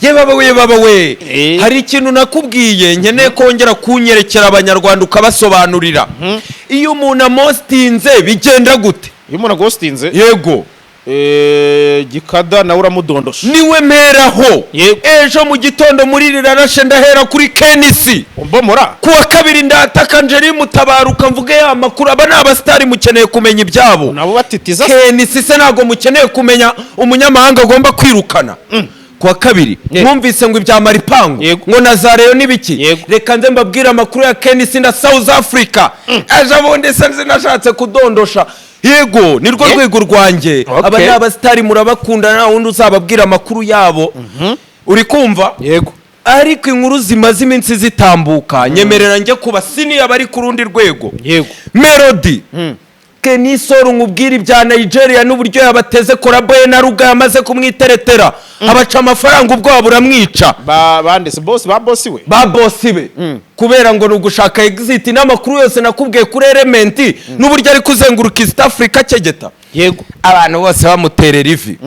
Ye baba we, baba we! Eh. Hari ikintu nakubwiye nkeneye kongera kunyerekera Abanyarwanda, ukabasobanurira. Iyo umuntu aghostinze bigenda gute? Iyo umuntu aghostinze? Yego. Gikada nawe uramudondosha. Niwe mperaho. Yego. Ejo mu gitondo muri rirarashe ndahera kuri KNC. Umbomora. Kuwa kabiri ndataka Angeli Mutabaruka, mvuge ya makuru. Aba ni abasitari, mukeneye kumenya ibyabo. Nabo batitiza. KNC se ntabwo mukeneye kumenya umunyamahanga agomba kwirukana kuwa kabiri? Yego. Mwumvise ngo ibya Maripangu Yego. ngo na za Rayon n'ibiki. Yego. Reka nze mbabwire amakuru ya KNC na South Africa. Ejo bundi se sinashatse kudondosha? Yego, nirwo rwego rwanjye. Aba ni abasitari, murabakunda, nta wundi uzababwira amakuru yabo, uri kumva? Yego. Ariko inkuru zimaze iminsi zitambuka, nyemerera njye kuba siniya bari ku rundi rwego. Melody, Kenny Sol, nkubwire ibya Nigeria n'uburyo yabateze collabo ye na Ruga, yamaze kumwiteretera, abaca amafaranga, ubwoba buramwica. Ba bandese boss, ba boss we. Ba boss be, kubera ngo ni ugushaka exit, n'amakuru yose nakubwiye kuri Element n'uburyo ari kuzenguruka East Africa akegeta abantu bose bamuterera ivi.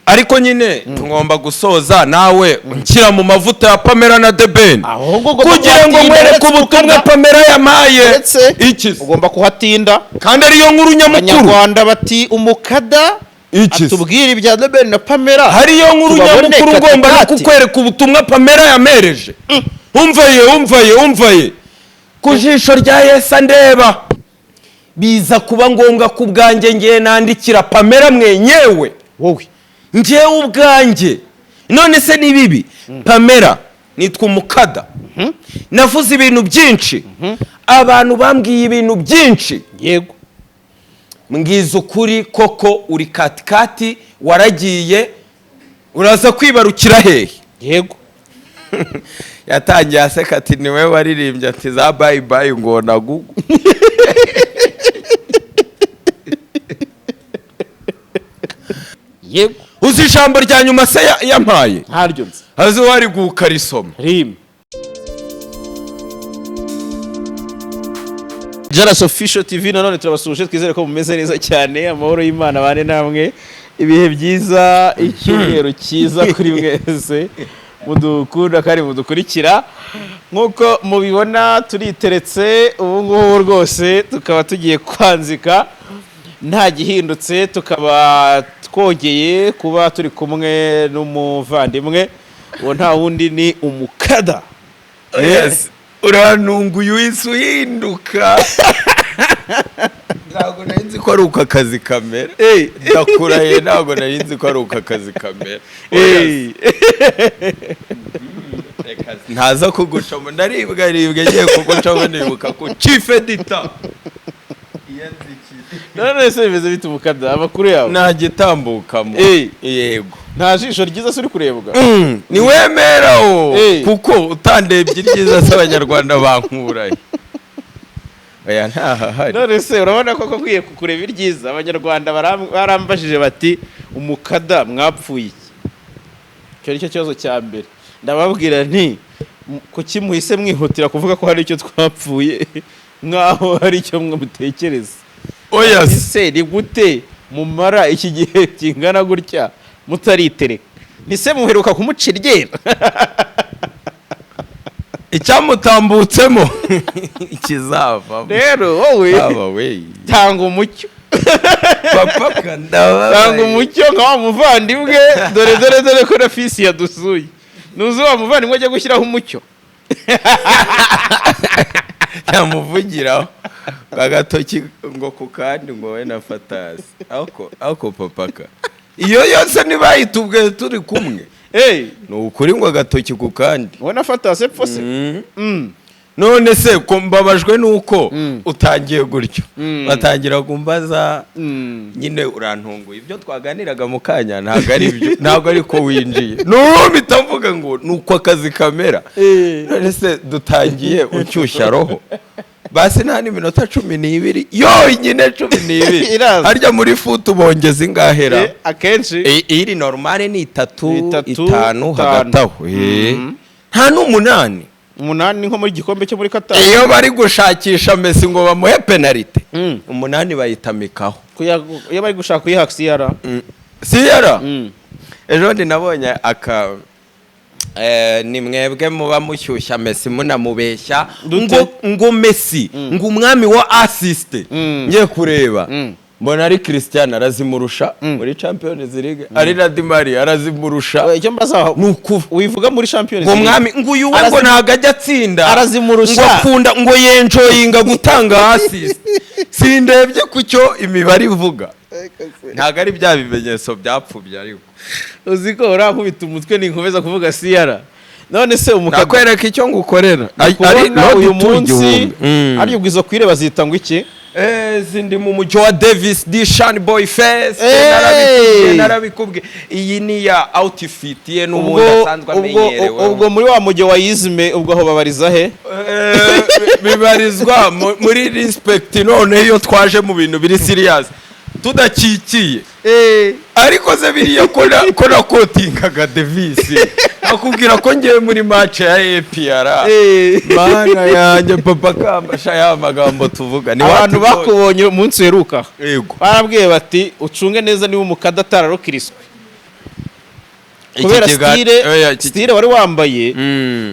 Ariko nyine tugomba gusoza nawe nshyira mu mavuta ya Pamela na The Ben Ahubwo ugomba kugira ngo kuhatinda, nkwereke uretse ubutumwa Pamela yampaye. Uretse Iki se? Ugomba kuhatinda. Kandi ariyo nkuru nyamukuru. Abanyarwanda bati umukada Iki se? atubwire ibya The Ben na Pamela. Hariyo nkuru Tubabone nyamukuru, ngomba no katikati. kukwereka ubutumwa Pamela yamereje. Umva ye, umva ye, umva ye! Ku jisho rya Yesu ndeba, biza kuba ngombwa ku bwanjye ngiye nandikira Pamela mwenyewe. Wowe? Njyewe ubwanjye. None se ni bibi? Pamela, nitwa umukada, navuze ibintu byinshi, abantu bambwiye ibintu byinshi. Mbwiza ukuri, koko uri katikati, waragiye, uraza kwibarukira hehe? Yatangiye aseka ati niwe waririmbye ati za bye bye ngo nagugu. Uzi ijambo rya nyuma se yampaye? Ntaryo nzi. Azi wari gukarisoma. Rim Jaras Official TV, nanone turabasuhuje, twizere ko mumeze neza cyane. Amahoro y'Imana bane namwe, ibihe byiza, icyumweru cyiza kuri mwese mudukunda kandi mudukurikira. Nk'uko mubibona turiteretse ubu ngubu rwose, tukaba tugiye kwanzika nta gihindutse, tukaba twongeye kuba turi kumwe n'umuvandimwe, uwo nta wundi ni umukada. Yes, urantunguye, uhise uhinduka. Ntabwo nari nzi ko ari uko akazi kamera. Ndakurahiye, ntabwo nari nzi ko ari uko akazi kamera. Ntaza kugucamo, ndaribwa ribwa ngiye kugucamo, nibuka ko chief editor. None se bimeze bite umukada, amakuru yawe? Nta gitambukamo. Yego. Nta jisho ryiza se uri kurebwa? Niwemeraho kuko utandebye iryiza se Abanyarwanda bankuraye? Oya, ntahahari. None se urabona ko nkwiye kukureba iryiza? Abanyarwanda barambajije bati umukada mwapfuye iki? Icyo ni cyo kibazo cya mbere. Ndababwira nti kuki muhise mwihutira kuvuga ko hari icyo twapfuye, nk'aho hari icyo mwe mutekereza? Oya se. Ese ni gute mumara iki gihe kingana gutya mutaritereka? Ni se muheruka kumuca iryera? Icyamutambutsemo ikizavamo. Rero wowe Haba we. tanga umucyo. Papa. Tanga Ndababaye. umucyo nka wa muvandimwe. Dore, dore, dore ko na fisi yadusuye. Nuzi wa muvandimwe ajya gushyiraho umucyo. Yamuvugiraho agatoki ngo ku kandi ngo we na fatasi ako papaka iyo yose ntibayitubwiye turi kumwe. Ni ukuri ngo agatoki ku kandi. Wowe na fatasi epfo se? None se ko mbabajwe nuko utangiye gutyo, batangira kumbaza nyine, urantunguye. Ibyo twaganiraga mu kanya ntabwo ari byo, ntabwo ari ko winjiye. N'ubu mpita mvuga ngo ni uko akazi kamera. None se dutangiye unshyushya roho, basi nta n'iminota 12 yonyine, 12. Iraza. Harya muri futu bongeza ingahera? Akenshi Iri normale ni itatu, Itatu, itanu, itanu. Hagati aho. Nta n'umunani. Umunani ni nko muri gikombe cyo muri Qatar. Iyo bari gushakisha Messi ngo bamuhe penalite, umunani bayitamikaho. Iyo bari gushaka kuyiha Siyara. Siyara. Ejo bundi nabonye aka Ni mwebwe muba mushyushya Messi, munamubeshya. Dute? Ngo Messi ngo umwami wa assist, ngiye kureba mbona ari Cristiano arazimurusha muri Champions League, ari na Di Maria arazimurusha. Icyo mbaza, Ni ukuva wivuga muri Champions ngo League. mwami ngo uyu we ngo ntabwo ajya atsinda, Arazimurusha. ngo akunda ngo yenjoyinga gutanga assist. Sindebye ku cyo imibare ivuga, ntabwo ari bya bimenyetso byapfubye ariko. Uzi ko urankubita umutwe ninkomeza kuvuga siyara. None se umukada, Nakwereka icyo ngukorera. kubona uyu munsi ari ubwo izo kwire bazita ngo iki? Zindi mu mujyi wa Davis D Shine Boy Fest. Hey! Narabikubwiye, narabikubwiye, iyi ni ya outfit ye n'ubundi Ubwo asanzwe ubwo amenyerewe. Ubwo muri wa mujyi wa Yizime, ubwo aho babariza he? Bibarizwa muri respect. None iyo twaje mu bintu biri serious tudakikiye, ariko se biriya ko nakotingaga Davis akubwira ko ngiye muri match ya APR, mana yanjye, papa kambasha ya magambo tuvuga ni Abantu what bakubonye umunsi uheruka Yego. barabwiye bati: "Ucunge neza niba umukada atararokiriswe Iki kubera style." Oya, Style wari wambaye,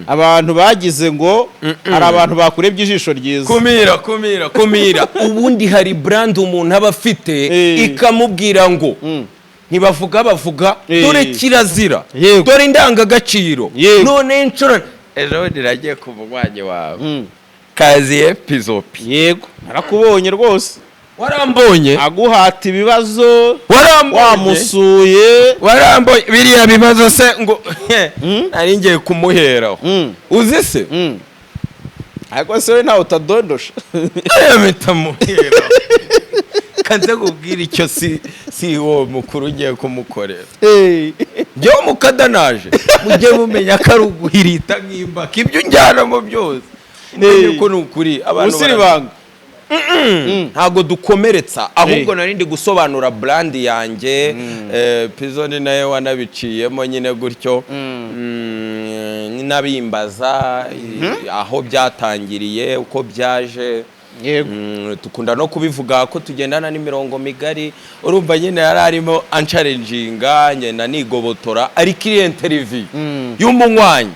abantu bagize ngo hari abantu bakurebye ijisho ryiza. Kumira, kumira, kumira. Ubundi hari brand umuntu aba afite ikamubwira ngo ntibavuga, bavuga dore kirazira, dore indangagaciro. None inshuro ejo bundi nagiye ku munywanyi wawe kaziye pizopi. Yego, narakubonye rwose. Warambonye? Aguhata ibibazo. Warambonye? Wamusuye. Warambonye? Biriya bibazo se ngo nari ngiye kumuheraho? Uzi se? Ariko se we ntawe utadondosha. Aya mpita muheraho, kanze kubwira icyo si uwo mukuru ugiye kumukorera. Njyewe mukadanaje, mujye mumenya ko ari uguhirita nk'imbaka ibyo unjyanamo byose, mumenye ko ni ukuri abantu Usira ibanga. Ntabwo dukomeretsa, ahubwo nari ndi gusobanura brand yanjye. Pizo ni nayo wanabiciyemo nyine gutyo. N'abimbaza aho byatangiriye, uko byaje. Dukunda no kubivuga ko tugendana n'imirongo migari. Urumva nyine yari arimo anchallenginga, ngenda nigobotora, ariko iriya interview y'umunywanyi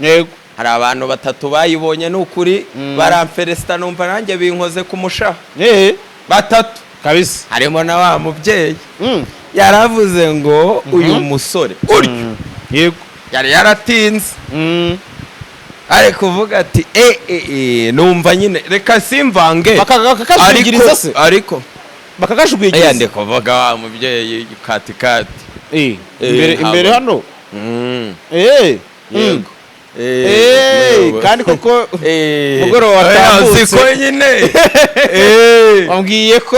hari abantu batatu bayibonye, ni ukuri baramfelicita, numva nanjye binkoze ku mushaha. Batatu. Kabisa. Harimo na wa mubyeyi yaravuze ngo uyu musore utyo yari yaratinze, ari kuvuga ati e e e, numva nyine reka simvange. Bakakajwigiriza se? Ariko Bakakajwigiriza. Aya ndi kuvuga wa mubyeyi kati kati. Imbere imbere hano. Yego. Kandi koko mugoroba Oya, watambutse. uzi ko nyine Wambwiye ko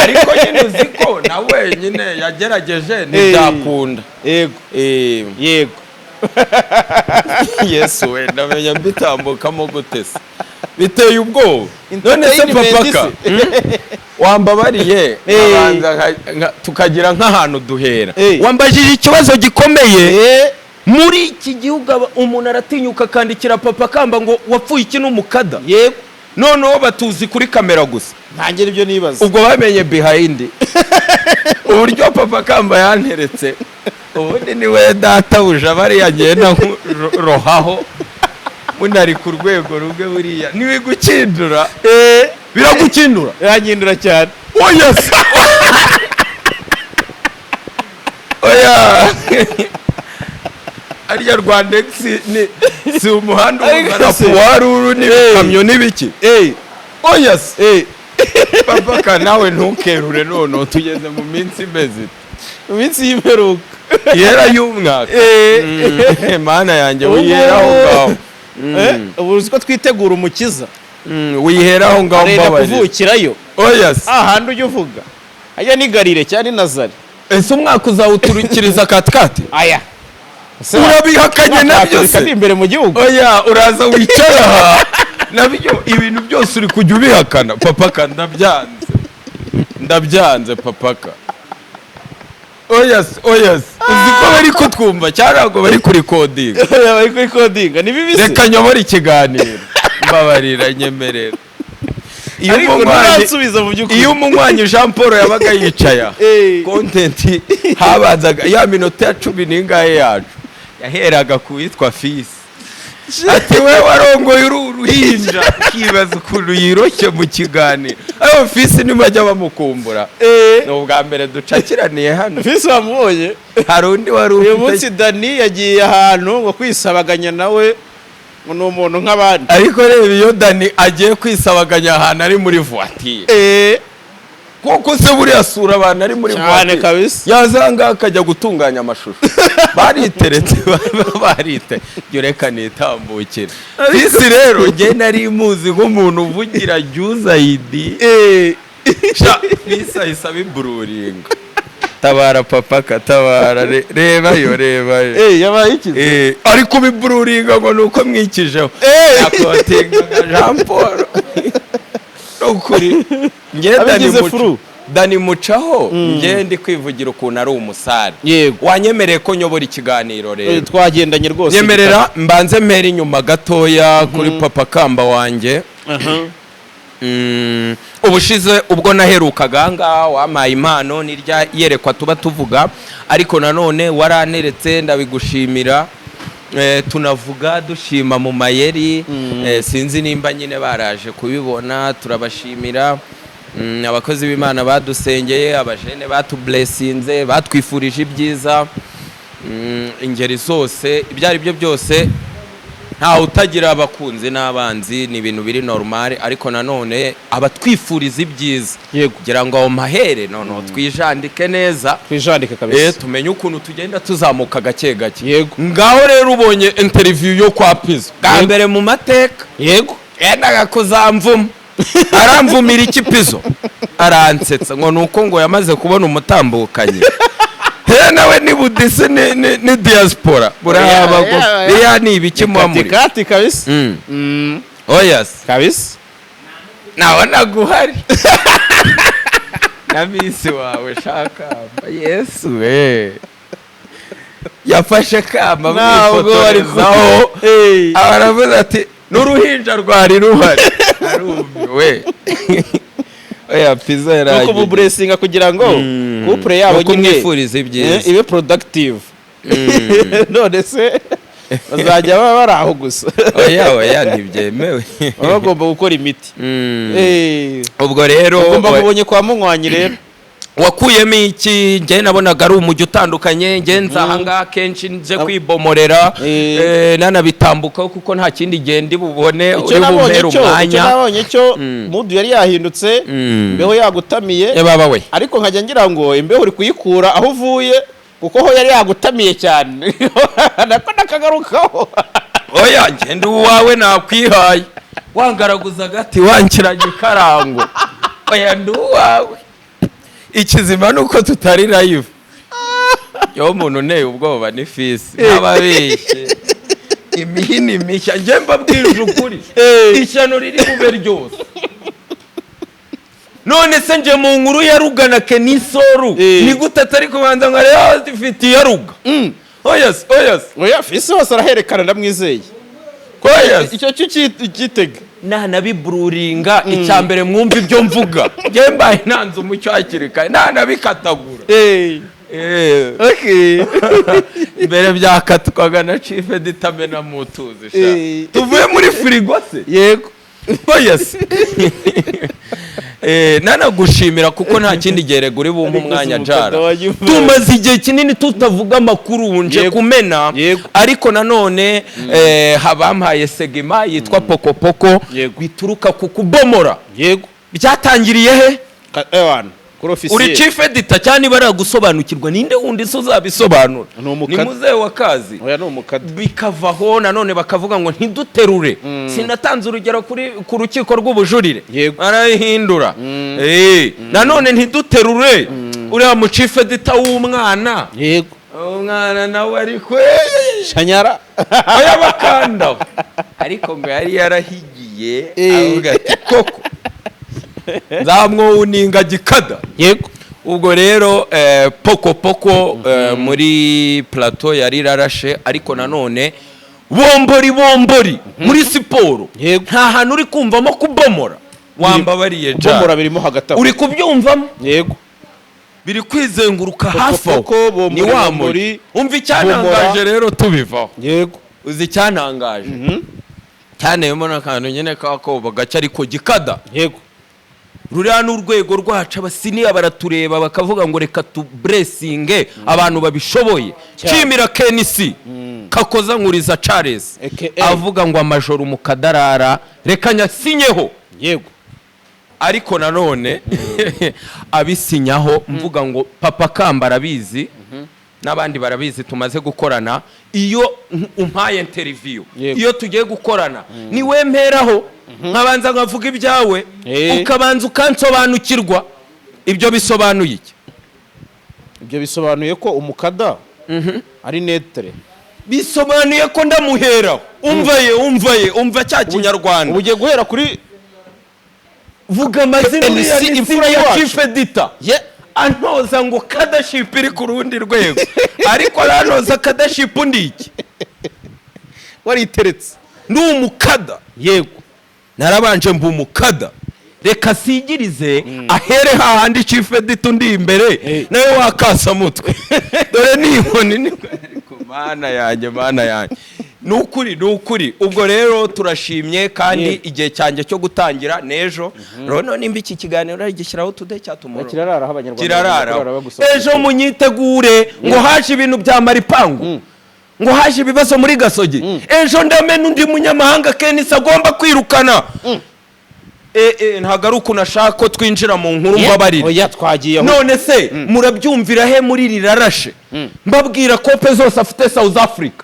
ariko nyine uzi ko nawe nyine yagerageje ntibyakunda. Yego. Yesu we, ndamenya mbitambukamo gute se? Biteye ubwoba. None se Entertainment papaka se. Wambabariye nkabanza tukagira nk'ahantu duhera. Wambajije ikibazo gikomeye. Muri iki gihugu umuntu aratinyuka akandikira papa kamba ngo wapfuye iki n'umukada? Noneho batuzi kuri kamera gusa. Ntangira ibyo nibaza. Ubwo bamenye behind uburyo papa kamba yanteretse. Ubundi niwe databuja, bariya ngenda rohaho munari ku rwego rumwe. Buriya ntibigukindura? Biragukindura? Yanyindura cyane. Oya se, oya, arya Rwandex ni si umuhanda Ariko ubona se- puwaruru n'ibikamyo n'ibiki? Oya se, papa, nawe ntukerure. Noneho tugeze mu minsi imeze ite? Mu minsi y'imperuka. Yera y'umwaka. Mana yanjye, wihera aho ngaho. Ubu uzi ko twitegura umukiza. Wihera aho ngaho. Arenda Mbabarira. kuvukirayo. Oya se. Ahandi ujya uvuga ajya ni Galile cyangwa ni Nazare. Ese umwaka uzawuturukiriza katikati? Aya. Urabihakanye nabyo se? Ni imbere mu gihugu. Oya, uraza wicara aha, nabyo ibintu byose uri kujya ubihakana. Papaka, ndabyanze, ndabyanze papaka. Oya se, oya se, uzi ko bari kutwumva cyangwa ntabwo bari kurikodinga? Bari kuri kodinga, ni bibi se? Reka nyobore ikiganiro, mbabarira, nyemerera. Iyo Ariko nturansubiza mu by'ukuri. Iyo umunywanyi Jean Paul yabaga yicaye aha, content habanzaga ya minota ya cumi n'ingahe yacu. Yaheraga ku witwa Fisi, ati: "We warongoye uri uruhinja." Ukibaza ukuntu yiroshye mu kiganiro. Ariko Fisi ntibajya bamukumbura, ni ubwa mbere ducakiraniye hano. Fisi wamubonye? Hari undi wari Uyu ufite. munsi Dani yagiye ahantu ngo kwisabaganya nawe, ngo ni umuntu nk'abandi. Ariko reba, iyo Dani agiye kwisabaganya ahantu ari muri voiture, kuko se buriya sura abantu ari muri Cyane. voiture. Kabisa. Yaza ngaha akajya gutunganya amashusho, bariteretse, barite. Jya reka nitambukire. Fisi rero njye nari muzi nk'umuntu uvugira jyuzayidi. Sha, Fisi ahise abibururinga. Tabara papa, katabara, rebayo, rebayo. Yabaye iki? Ari kubibururinga ngo ni uko mwikijeho yakotingaga Jean Paul. Ni ukuri njye Dani Abigize furu. Dani mucaho, njye ndi kwivugira ukuntu ari umusare. Wanyemereye ko nyobora ikiganiro rero? Twagendanye rwose. Nyemerera mbanze mpera inyuma gatoya kuri papa Kamba wanjye. Ubushize ubwo naherukaga ahangaha wampaye impano, nirya yerekwa tuba tuvuga, ariko nanone waraneretse, ndabigushimira. Tunavuga dushima mu mayeri. Sinzi nimba nyine baraje kubibona, turabashimira. Abakozi b'Imana badusengeye, abajene batublessinze, batwifurije ibyiza, ingeri zose. Ibyo ari byo byose, ntawe utagira abakunzi n'abanzi, ni ibintu biri normal, ariko nanone abatwifuriza ibyiza, kugira ngo aho mahere noneho twijandike neza. Twijandike kabisa. Tumenye ukuntu tugenda tuzamuka gake gake. Ngaho rero ubonye interview yo kwa Pizo bwa mbere mu mateka. Yendaga kuzamvuma. Aramvumira iki Pizo? Aransetsa ngo ni uko ngo yamaze kubona umutambukanyi. He, nawe ni budise, ni diaspora buraba. Biriya ni ibiki muba muri? Katikati kabisa. Oya se. Kabisa. Nabonaga uhari na miss wawe shakamba. Yesu we, yafashe Kamba Ntabwo bari mwifotorezaho, aravuze ati n'uruhinja rwari ruhari, arumiwe. Oya, Pizo Nuko yaragiye. muburesinga kugira ngo couple yabo Nuko nyine umwifuriza ibyiza. Ibe productive. None se bazajya baba bari aho gusa? Oya, oya, ntibyemewe. Baba bagomba gukora imiti. Ubwo rero Ugomba mubonye kwa Munywanyi rero. Wakuyemo iki? Njye nabonaga ari umujyi utandukanye. Njye nza ahangaha kenshi nje kwibomorera, nanabitambukaho kuko nta kindi gihe ndi bubone Icyo uri nabonye bumpere cyo, icyo umwanya. nabonye cyo, mudu yari yahindutse, imbeho yagutamiye. Ye baba we. Ariko nkajya ngira ngo imbeho uri kuyikura aho uvuye, kuko ho yari yagutamiye cyane, nako nakagarukaho. Oya, ngenda uwawe, nakwihaye, wangaraguza agati, wankiranye ikarango. Oya, ndi uwawe. Ikizima ni uko tutari live. Yo, umuntu uneye ubwoba ni Fisi n'ababeshye imihini mishya. Njye mbabwije ukuri, ishyano riri bube ryose. None se nje mu nkuru ya Ruga na Kenisoru, ni gute atari kubanza ngo arebe ifite iya Ruga? Oya se, oya se. Oya, Fisi hose araherekana, ndamwizeye. Oya se. Icyo cyo cyitega. Nanabibururinga, icya mbere mwumva ibyo mvuga, njye mbaye nanze umucyo hakiri kare, nanabikatagura. Mbere byakatwaga na chief editor na mutuzi sha. Tuvuye muri firigo se? Yego. Oya se. Nanagushimira kuko nta kindi gihe rega uri bumpe Ariko umwanya. si umukada Jara, wagiye. tumaze igihe kinini tutavuga amakuru, nje kumena. Ariko nanone habampaye segment yitwa pokopoko, bituruka ku kubomora. Byatangiriye he? Ewana, kuri ofisiye. Uri chief editor cyane, baragusobanukirwa. Ninde wundi se uzabisobanura? Ni umukada. Ni muzehe wa kazi. Oya, ni umukada. Bikavaho nanone bakavuga ngo ntiduterure. Sinatanze urugero kuri ku rukiko rw'ubujurire? Arabihindura. Nanone ntiduterure uriya mu chief editor w'umwana. Umwana nawe ari kwe Shanyara. Oya, bakanda, ariko ngo yari yarahigiye, avuga ati koko nzamwowuninga gikada. Ubwo rero poko poko muri plateau yari irarashe, ariko nanone bombori bombori muri siporo. Nta hantu uri kumvamo kubomora? Wambabariye. Kubomora Jara, birimo hagati aho. Uri kubyumvamo? Yego. Biri kwizenguruka hafi aho. Poko, bombori, Ni wa bombori, muri umva icyantangaje bomora. Rero tubivaho. Uzi icyantangaje cyaneyemo n'akantu nyine kakoba gace, ariko gikada. Ruriya ni urwego rwacu. Abasiniya baratureba bakavuga ngo reka tuburesinge abantu babishoboye. Cyane. Nshimira KNC Kakoza Nkuriza Charles, AKA. avuga ngo amajoro mu kadarara reka nyasinyeho. Ariko nanone abisinyaho mvuga ngo Papa Kamba arabizi n'abandi barabizi tumaze gukorana. Iyo umpaye interview, iyo tugiye gukorana, niwe mperaho nkabanza nkavuga ibyawe, ukabanza ukansobanukirwa. Ibyo bisobanuye iki? Ibyo bisobanuye ko umukada ari neutre. Bisobanuye ko ndamuheraho. Umva ye, umva ye, umva cya Kinyarwanda. Ubu ugiye guhera kuri Vuga amazina. NC, Uriya ni imfura senior yacu. chief editor. Antoza ngo kadashipu iri ku rundi rwego, ariko arantoza kadashipu ndi iki? Wariteretse. Ndi umukada. Narabanje mba umukada. Reka sigirize ahere hahandi chief editor undi imbere, nawe wakasamutwe. Dore ni inkoni ni. Ariko Mana yanjye, Mana yanjye, ni ukuri, ni ukuri. Ubwo rero turashimye kandi igihe cyanjye cyo gutangira n'ejo. Rero nimba iki kiganiro gishyiraho today cya tomorrow, Kirararaho, Abanyarwanda kirarara. kurara bagusaba. Ejo munyitegure ngo haje ibintu bya maripangu, ngo haje ibibazo muri Gasogi. Ejo ndamena undi munyamahanga KNC agomba kwirukana. Ntabwo ari ukuntu ashaka ko twinjira mu nkuru, mbabarire. Oya, twagiye aho. None se murabyumvira he muri rirarashe mbabwira kope zose afite South Africa?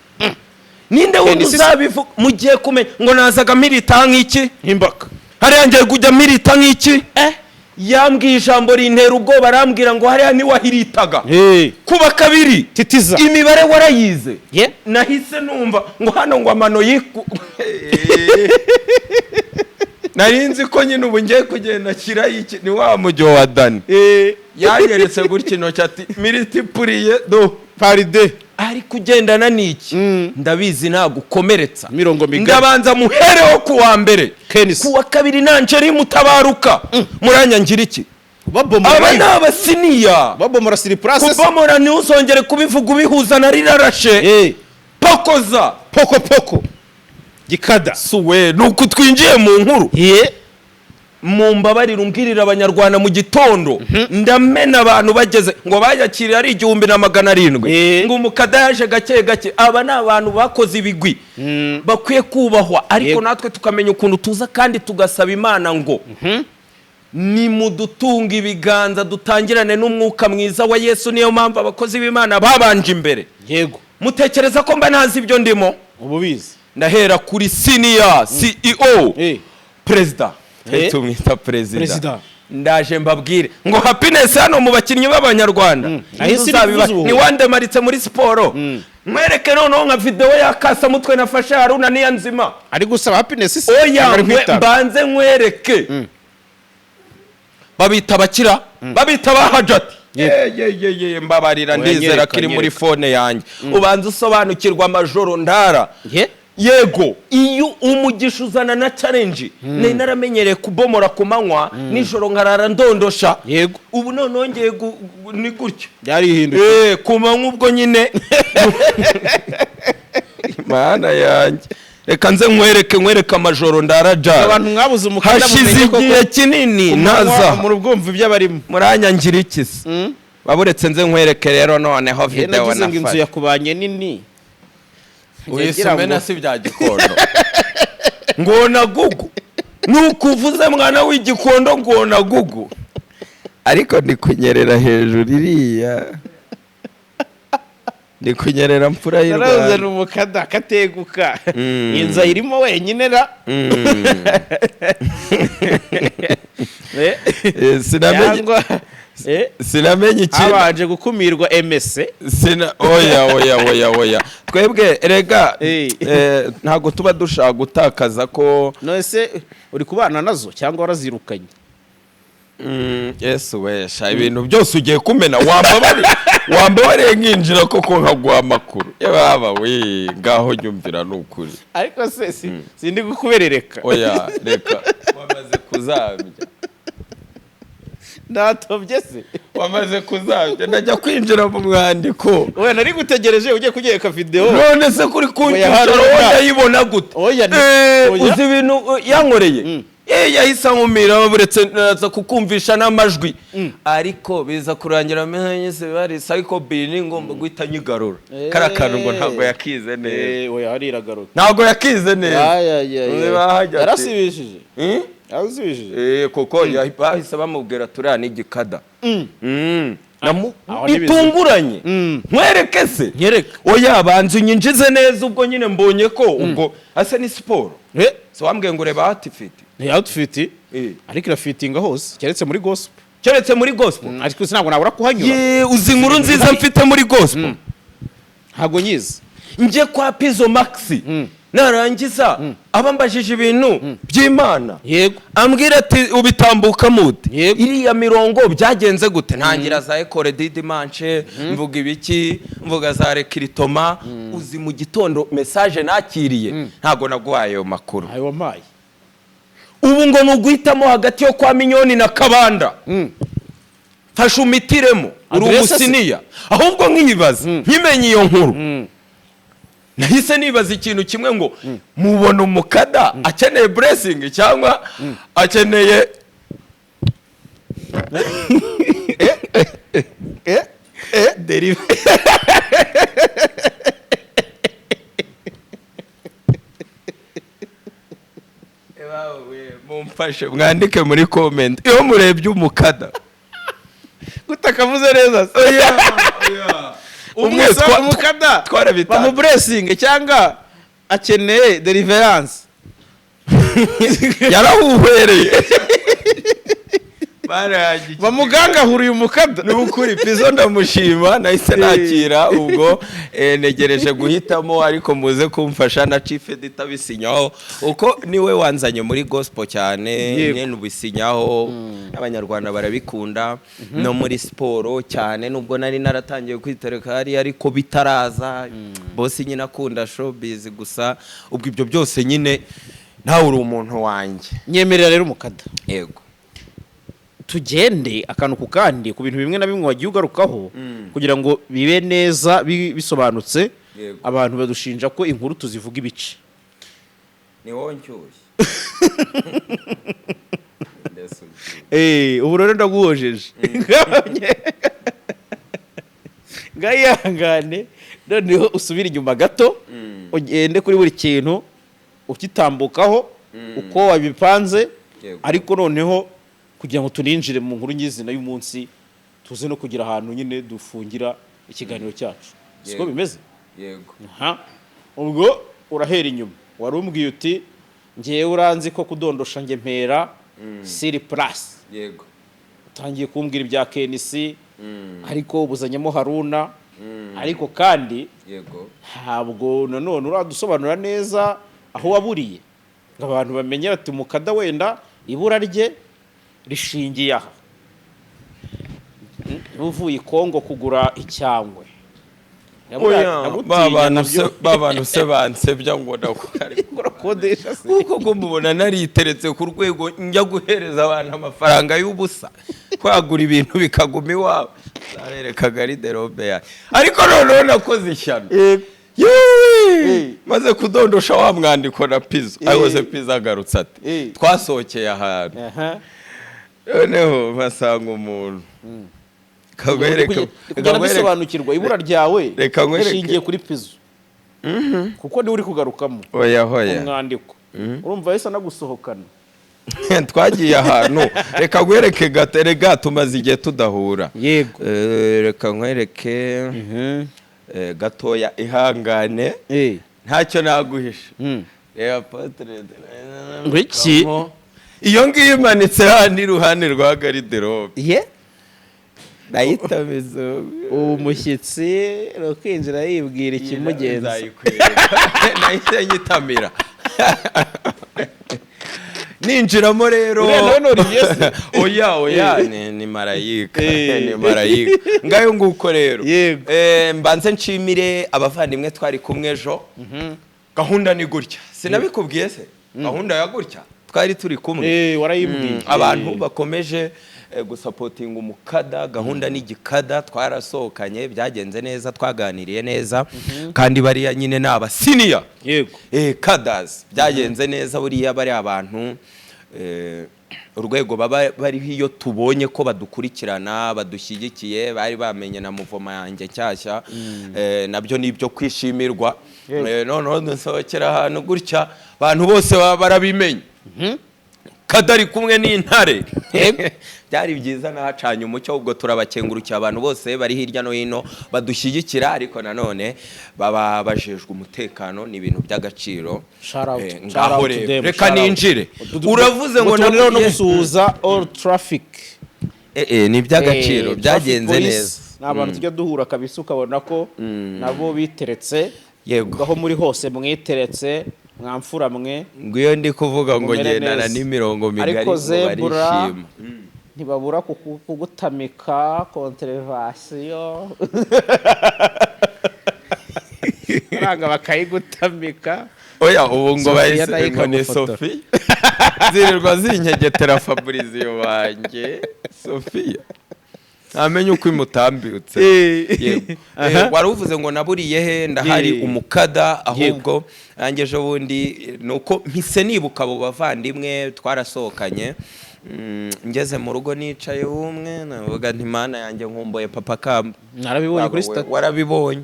Ninde wundi KNC uzabivuga? Mugiye kumenya ngo nazaga mpirita nk'iki? Nk'imbaka. Hariya ngiye kujya mpirita nk'iki? Yambwiye ijambo rintera ubwoba, arambwira ngo hariya niwahiritaga kuba kabiri. Titiza. Imibare warayize. Nahise numva ngo hano ngo amano yiku. Nari nzi ko nyine ubu ngiye kugenda ashyiraho iki. Ni wa mujyo wa Dani yanyeretse gutya intoki ati multiplié do Paride. Ari kugendana n'iki? Ndabizi ntagukomeretsa. Mirongo migari. Ndabanza muhereho ku wa mbere. KNC. Ku wa kabiri nanjeri mutabaruka muranyangira iki? Babomora. Aba ni abasiniya. Babomora sur place. Kubomora ntuzongere kubivuga ubihuza na rirarashe. Pokoza. Poko poko gikada. Suwe ni uku twinjiye mu nkuru. Mumbabarire umbwirire Abanyarwanda mu gitondo ndamena abantu bageze ngo bayakiriye ari 1700, ngo umukada yaje gake gake. Aba ni abantu bakoze ibigwi, bakwiye kubahwa, ariko natwe tukamenya ukuntu tuza kandi tugasaba Imana ngo nimudutunga ibiganza dutangirane n'umwuka mwiza wa Yesu. Niyo mpamvu abakozi b'Imana babanje imbere. Mutekereza ko mba ntazi ibyo ndimo? Ubu bizi. Ndahera kuri senior CEO, perezida. Tumwita perezida. Perezida. Ndaje mbabwire ngo happiness hano mu bakinnyi b'Abanyarwanda Aho isi iri kuvuza ubuhuha. ni wandemaritse muri siporo. Mwereke noneho nka video ya kasamutwe nafashe Haruna niya nzima. Ari gusaba happiness se? Oya. Cyangwa ari kwitanga? Mbanze nkwereke. Babita abakira, babita abahajati. Ye, ye, ye, ye, mbabarira. Oya, Ndizera nyereka, ko iri muri nyereka. phone yanjye. Ubanza usobanukirwa amajoro ndara. Yego, iyo umugisha uzana na challenge. Nari naramenyereye kubomora ku manywa, nijoro nkarara ndondosha. Ubu noneho ngiye ni gutya. Byarihinduye. Ku manywa ubwo nyine. Mana yanjye, reka nze nkwereke amajoro ndara. Abantu mwabuze umukanda, Hashize mumenye koko igihe kinini ntaza. Mu bwumva ibyo abarimo. Muranyangira iki se? Baburetse nze nkwereke rero noneho video Nagize ngo inzu nafashe. yakubanye nini. Uyisomena si bya Gikondo ngona gugu nuko uvuze mwana w'Igikondo ngona gugu, ariko ndi kunyerera hejuru iriya, ndi kunyerera mfura y'u Narabuze. Rwanda. Ni umukada akateguka. Iyi nzu ayirimo wenyine ra. Sinamenye. Cyangwa Sinamenye ikintu. Habanje gukumirwa emese. Sina, oya, oya, oya, oya, twebwe erega ntabwo tuba dushaka gutakaza ko. None se uri kubana nazo cyangwa warazirukanye? Yesu wesha, ibintu byose ugiye kumena. Wambabariye, wambabariye nkinjira koko nkaguha amakuru. Yaba we, ngaho nyumvira, ni ukuri. Ariko se sindi kukuberereka? Oya, reka, wamaze kuzambya. Natobye se? Wamaze kuzabya, ndajya kwinjira mu mwandiko. Oya, nari gutegereje ugiye kugereka video. None se kuri Oya, kuncyushara? Haruna. Wowe ndayibona gute? Oya, oya. Uzi ibintu yankoreye? Yahise ankumira, buretse naza kukumvisha n'amajwi, ariko biza kurangira menye bari psycho bin, ngomba guhita nyigarura. Kariya kantu ngo ntabwo yakize neza. Oya, hari iragaruka. Ntabwo yakize neza. Ay, ay, ay, ay. Niba hajya ati- Yarasibishije. Hmm? Yarasibishije. Kuko bahise bamubwira turiya n'igikada. Aho ni bizima. Bitunguranye. Nkwereke se? Nyereka. Oya, banza unyinjize neza. Ubwo nyine mbonye ko ubwo ase ni siporo. Si wambwiye ngo ureba outfit? Ni outfit, ariko irafitinga hose keretse muri gospel. Keretse muri gospel. Ariko sinabwo nabura kuhanyura. Ye, uzi inkuru nziza mfite muri gospel? Ntabwo nyizi. Njye kwa Pizo Max, narangiza abambajije ibintu by'Imana, ambwira ati ubitambuka mute? Iriya mirongo byagenze gute? Ntangira za école du dimanche, mvuga ibiki, mvuga za recrutement. Uzi mu gitondo message nakiriye? Ntabwo naguhaye ayo makuru. Ayo wampaye. Ubu ngo ni uguhitamo hagati yo kwa Minyoni na Kabanda. Fasha umitiremo, uri Adresse se? umusiniya. Ahubwo nkibaza, nkimenye iyo nkuru, nahise nibaza ikintu kimwe ngo mubona umukada akeneye blessing cyangwa akeneye delivery? Mumfashe mwandike muri comment iyo murebye umukada. Gutakavuze neza se? Oya, oya. Umwe Umukada twarabitanze. bamuburesinge cyangwa akeneye deliverance? Yarahuhwereye. Bamugangahuriye umukada. Ni ukuri, Pizo ndamushima, nahise nakira. Ubwo ntegereje guhitamo, ariko muze kumfasha na chief editor bisinyaho, uko niwe wanzanye muri gospel cyane. Nyene ubisinyaho, n'Abanyarwanda barabikunda, no muri siporo cyane, nubwo nari naratangiye kwitereka hariya ariko bitaraza. Boss nyine akunda showbiz gusa. Ubwo ibyo byose nyine nawe uri umuntu wanjye. Nyemerera rero umukada. Yego. Tugende akantu ku kandi ku bintu bimwe na bimwe wagiye ugarukaho kugira ngo bibe neza bisobanutse. Abantu badushinja ko inkuru tuzivuga ibice. Ni wowe nshyushye. Ubu rero ndaguhojeje, ngayihangane. Noneho usubire inyuma gato, ugende kuri buri kintu ukitambukaho uko wabipanze. Ariko noneho kugira ngo tuninjire mu nkuru nyizina y'umunsi, tuze no kugira ahantu nyine dufungira ikiganiro cyacu, siko bimeze? Yego. Aha. Ubwo urahera inyuma, wari umbwiye uti ngewe uranzi ko kudondosha nge mpera sur place. Utangiye kumbwira ibya KNC, ariko ubuzanyemo Haruna, ariko kandi ntabwo nanone uradusobanura neza aho waburiye ngo abantu bamenye bati umukada wenda ibura rye rishingiye aha. Niba uvuye i Kongo kugura icyangwe. Oya, Ndagutinya ba bantu se nabyo. Ba bantu se bansebya ngo ndakora Urakodesha se? Kuko ko mubona nariteretse ku rwego njya guhereza abantu amafaranga y'ubusa, kwagura ibintu bikaguma iwawe, zarereka garde-robe yawe. Ariko noneho nakoze ishyano. Yewe! Maze kudondosha wa mwandiko na Pizo, ariko se Pizo agarutse ati twasohokeye ahantu, noneho mpasanga umuntu kagwereke. Kugenda dusobanukirwa ibura ryawe Reka nkwereke. rishingiye kuri Pizo, kuko niwe uri kugarukamo Oya, hoya. umwandiko. Urumva yahise anagusohokana. Twagiye ahantu, reka nkwereke gato. Rega tumaze igihe tudahura. Reka nkwereke gatoya, ihangane. Ntacyo naguhisha. Reba portrait. Ngo iki? Iyo ngiyo imanitse hano iruhande rwa garde-robe. Ye. Ndayitamiza. Uwo mushyitsi ni ukwinjira yibwira ikimugenza. Nzayikwereka. Nahise nyitamira ninjiramo rero. Uriya nawe ni Olivier se? Oya, oya, ni marayika. Ni marayika. Ngayo nguko rero. Mbanze nshimire abavandimwe twari kumwe ejo. Gahunda ni gutya, sinabikubwiye se? Gahunda ya gutya Twari turi kumwe. Warayibwiye. Abantu bakomeje gusupportinga umukada, gahunda n'igikada, twarasohokanye, byagenze neza, twaganiriye neza, kandi bariya nyine ni abasenior kadazi, byagenze neza. Buriya bariya abantu, urwego baba bariho, iyo tubonye ko badukurikirana, badushyigikiye, bari bamenye na muvoma yanjye nshyashya, nabyo ni ibyo kwishimirwa. Noneho dusohokera ahantu gutya, abantu bose baba barabimenye kadari kumwe n'intare, byari byiza, nahacanye umucyo. Ubwo turabakengurukiye abantu bose bari hirya no hino badushyigikira, ariko nanone baba bajejwe umutekano, ni ibintu by'agaciro. Shout out, shout Ngaho out to rero them, reka shout out. ninjire. Uravuze ngo Tubonereho no nabwiye- gusuhuza all traffic. Ni iby'agaciro, byagenze Traffic police neza. Ni abantu tujya duhura kabisa, ukabona ko nabo biteretse. Aho muri hose mwiteretse, mwamfura mwe. Ngo iyo ndi kuvuga ngo Mumere ngendana neza. n'imirongo migari, Ariko ngo zebra barishima. ntibabura kugutamika contravention, aranga bakayigutamika. Oya, ubu ngo Sophia bahise nayo ngo ni ikagufotora. Sophia, zirirwa zinkegetera Fabrizio wanjye. Sophia ntamenye uko imutambutse. Yego. Wari uvuze ngo naburiye he? Ndahari, umukada. Ahubwo nanjye ejo bundi ni uko mpise nibuka abo bavandimwe twarasohokanye. Ngeze mu rugo nicaye umwe, navuga nti: "Mana yanjye, nkumbuye Papa Kamba." Narabibonye kuri Waba status. Warabibonye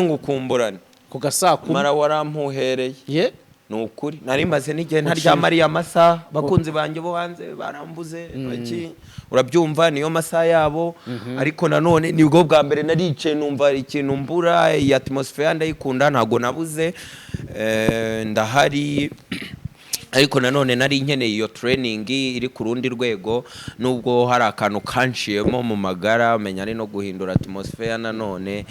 ngukumburane. Ku gasakuma. Mara warampuhereye. Ye. Ni ukuri nari maze n'igihe ntaryama ariya masaha. Bakunzi banjye bo hanze barambuze baki, urabyumva, niyo masaha yabo. Ariko nanone nibwo bwa mbere naricaye numva ikintu mbura. Iyi atmosphere ndayikunda, ntabwo nabuze. Ndahari, ariko nanone nari nkeneye iyo training iri ku rundi rwego, nubwo hari akantu kanciyemo mu magara, menya ari no guhindura atmosphere nanone,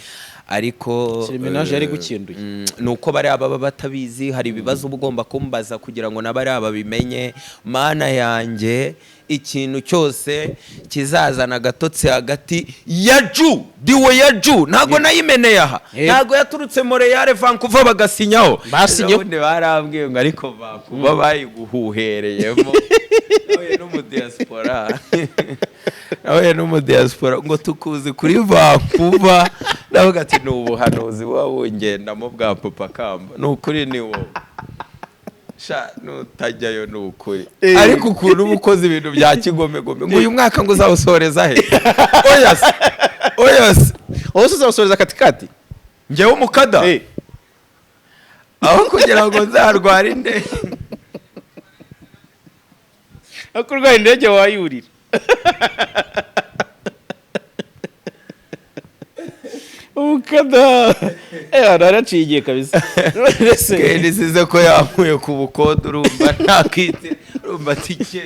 ariko Siriminage yari gukinduye. Ni uko bariya baba batabizi. Hari ibibazo uba ugomba kumbaza kugira ngo n'abariya babimenye. Mana yanjye, ikintu cyose kizazana agatotsi hagati ya ju diwe ya ju, ntabwo nayimeneye aha. Ntabwo yaturutse Montreal, Vancouver, bagasinyaho. Basinyeho. Ubundi barambwiye ngo ariko Vancouver bayiguhuhereyemo, nahuye n'umudiaspora, nahuye n'umudiaspora ngo tukuzi kuri Vancouver. Ndavuga ati: "Ni ubuhanuzi buba bungendamo bwa Papa Kamba, ni ukuri, ni wowe sha nutajyayo, ni ukuri." Ariko ukuntu uba ukoze ibintu bya kigomegome, ngo uyu mwaka ngo uzawusoreza he? Oya se, oya se. Wowe se uzabasoreza katikati? Njyewe umukada, aho kugira ngo nzarware indege. Ariko urwaye indege wayurira. Umukada naraciye igihe kabisa. None se Kandi size ko yankuye ku bukode, urumva ntakite, urumva tike.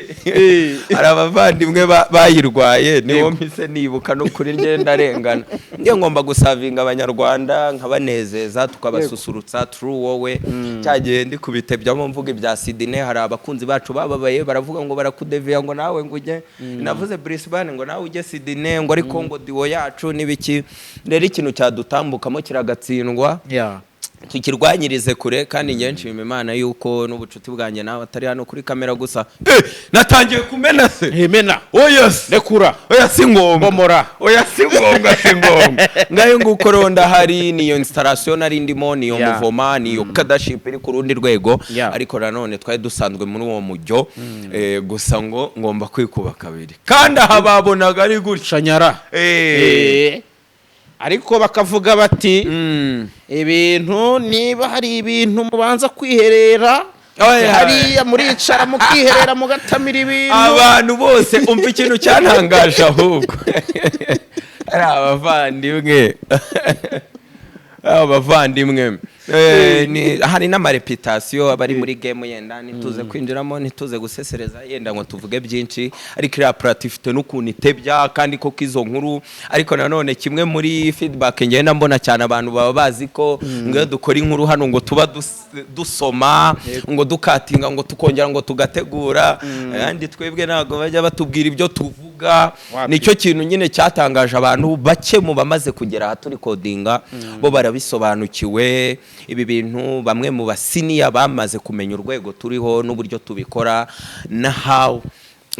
Hari abavandimwe bayirwaye, niwo mpise nibuka. No kuri ngenda arengana, njye ngomba guservinga Abanyarwanda, nkabanezeza, tukabasusurutsa true. Wowe cyagihe ndi kubitebyamo mvuga ibya Sydney, hari abakunzi bacu bababaye, baravuga ngo barakudeviya, ngo nawe ngo ujye, navuze Brisbane, ngo nawe ujye Sydney, ngo ariko ngo duo yacu n'ibiki. Rero ikintu cyadutambukamo kiragatsindwa, tukirwanyirize kure. Kandi njye nshima Imana yuko n'ubucuti bwanjye nawe atari hano kuri kamera gusa. Natangiye kumena se? Hemena. Oya se. Rekura. Oya, si ngombwa. Bomora. Oya, si ngombwa, si ngombwa. Ngayo nguko rero, ndahari. Niyo installation nari ndimo, niyo muvoma, niyo kadaship iri ku rundi rwego. Ariko nanone twari dusanzwe muri uwo mujyo. Gusa ngo ngomba kwikuba kabiri, kandi aha babonaga ari gutya. Shanyara. Ariko bakavuga bati ibintu, niba hari ibintu mubanza kwiherera Oya. hariya, muricara mukiherera, mugatamira ibintu. Abantu bose, umva ikintu cyantangaje ahubwo, ari abavandimwe, abavandimwe. Hari n'amaréputation abari muri game, yenda ntituze kwinjiramo, ntituze gusesereza, yenda ngo tuvuge byinshi, ariko iriya plateau ifite n'ukuntu itebya. Kandi koko izo nkuru, ariko nanone kimwe muri feedback ngenda mbona cyane, abantu baba bazi ko ngo iyo dukora inkuru hano ngo tuba dusoma, ngo dukatinga, ngo tukongera ngo tugategura. Kandi twebwe ntabwo bajya batubwira ibyo tuvuga. Mvuga. Wapi. Nicyo kintu nyine cyatangaje abantu bake mu bamaze kugera aha turi kodinga, bo barabisobanukiwe ibi bintu. Bamwe mu basiniya bamaze kumenya urwego turiho n'uburyo tubikora na how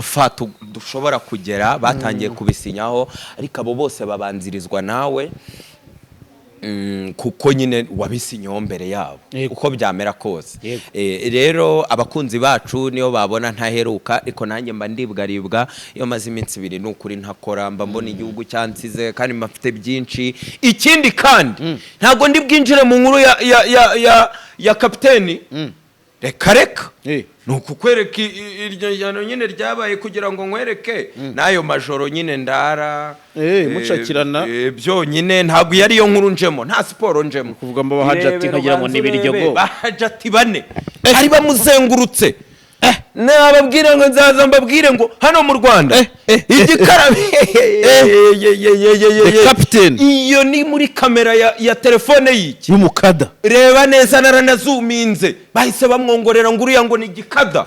far dushobora kugera, batangiye kubisinyaho, ariko abo bose babanzirizwa nawe, kuko nyine wabisinyeho mbere yabo, uko byamera kose. Rero abakunzi bacu niyo babona ntaheruka, ariko nanjye mba ndibwaribwa. Iyo maze iminsi 2 ni ukuri ntakora, mba mbona igihugu cyansize kandi mba mfite byinshi. Ikindi kandi, ntabwo ndi bwinjire mu nkuru ya kapiteni, reka reka. Ni ukukwereka iryo jyano nyine ryabaye kugira ngo nkwereke n'ayo majoro nyine ndara Mucakirana. Byonyine ntabwo iyo ariyo nkuru njemo, nta siporo njemo. Kuvuga ngo bahajati Irebere, nkagira ngo ubanze ni ibiryogo. urebe. Bahajati bane bari bamuzengurutse. Nababwira ngo nzaza mbabwire ngo hano mu Rwanda igikarabe. The captain. Iyo ni muri kamera ya telefone y'iki Y'umukada. Reba neza, naranazuminze, bahise bamwongorera ngo uriya ngo ni igikada.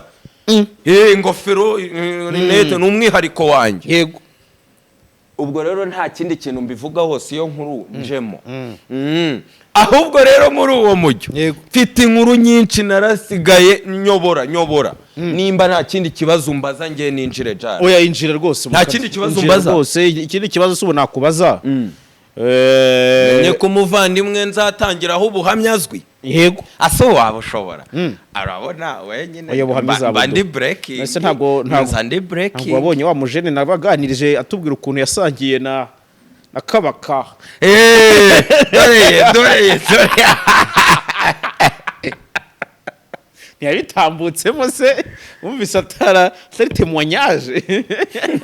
Ingofero, rinete ni umwihariko wanjye. Ubwo rero nta kindi kintu mbivuga hose, iyo nkuru njemo. Ahubwo rero muri uwo mujyo mfite inkuru nyinshi narasigaye nyobora nyobora. Nimba nta kindi kibazo umbaza, ngiye ninjire jara. Oya, injira rwose. Nta kindi kibazo Injira umbaza? rwose. Ikindi kibazo si ubu nakubaza. Menye ko umuvandimwe nzatangiraho ubuhamya azwi. Yego. Ase waba ushobora arabona wenyine. Oya, ubuhamya mba uzabuduha. Ndi breaking. Ese Nza ndi breaking. Ntabwo wabonye wa mujene nabaganirije atubwira ukuntu yasangiye na Kabaka? Dore ye, dore ye, dore. Ntiyabitambutsemo se? Wumvise atari témoignage?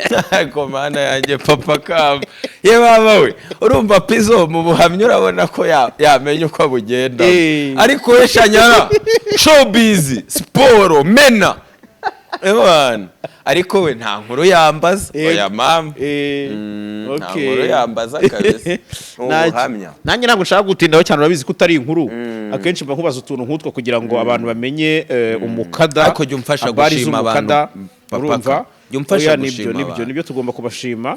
Ntabwo, mana yanjye, papa kamba ye baba we, urumva Pizo mu buhamya urabona ko yamenya uko bugenda. Ariko we shanyara showbiz siporo mena ebana, ariko we nta nkuru yambaza. Oya mama. Nta nkuru yambaza kabisa, ni ubuhamya. Nanjye ntabwo nshaka gutindaho cyane, urabizi ko utari inkuru. Akenshi mba nkubaza utuntu nk'utwo kugira ngo abantu bamenye umukada. Ariko jya umfasha Habari gushima z'umukada, abantu, papa. Urumva? Jya umfasha Oya, nibyo, gushima nibyo, abantu. Nibyo, tugomba kubashima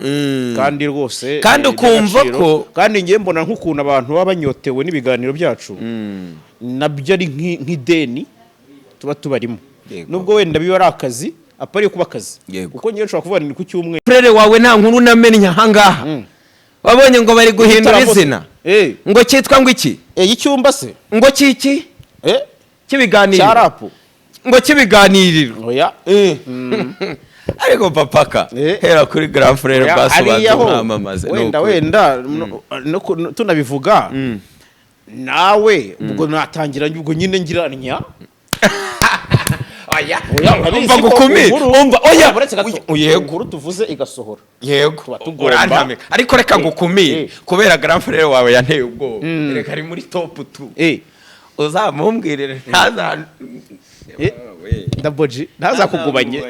kandi rwose Kandi ukumva iby'agaciro. Kandi ngiye mbona nk'ukuntu abantu baba banyotewe n'ibiganiro byacu, nabyo ari nk'ideni tuba tubarimo. Nubwo wenda biba ari akazi, apari kuba akazi. Kuko ngewe nshobora kuvuga ni ku cyumweru. Frère wawe nta nkuru namenye ahangaha. Wabonye ngo bari guhindura Igitaramo- izina ngo cyitwa ngo iki? Y'icyumba se? Ngo kiki cy'ibiganiro. Cya rap. Ngo cy'ibiganiriro. Oya. Ariko papaka hera kuri grand frère. Oya, basobanura hariya ho, umwamamaze ni wenda ukuri. Wenda tunabivuga nawe ubwo natangira ubwo nyine ngiranya. Oya. Oya, urabizi Umva ko ngukumire. Umva, oya. Uretse gato, Yego. inkuru tuvuze igasohora, Yego. tuba tugomba- Urantamika, ariko reka ngukumire kubera grand frère wawe yanteye ubwoba. Reka, ari muri top 2. Uzamumbwirire ntaza Ndaboji ntazakugubanye.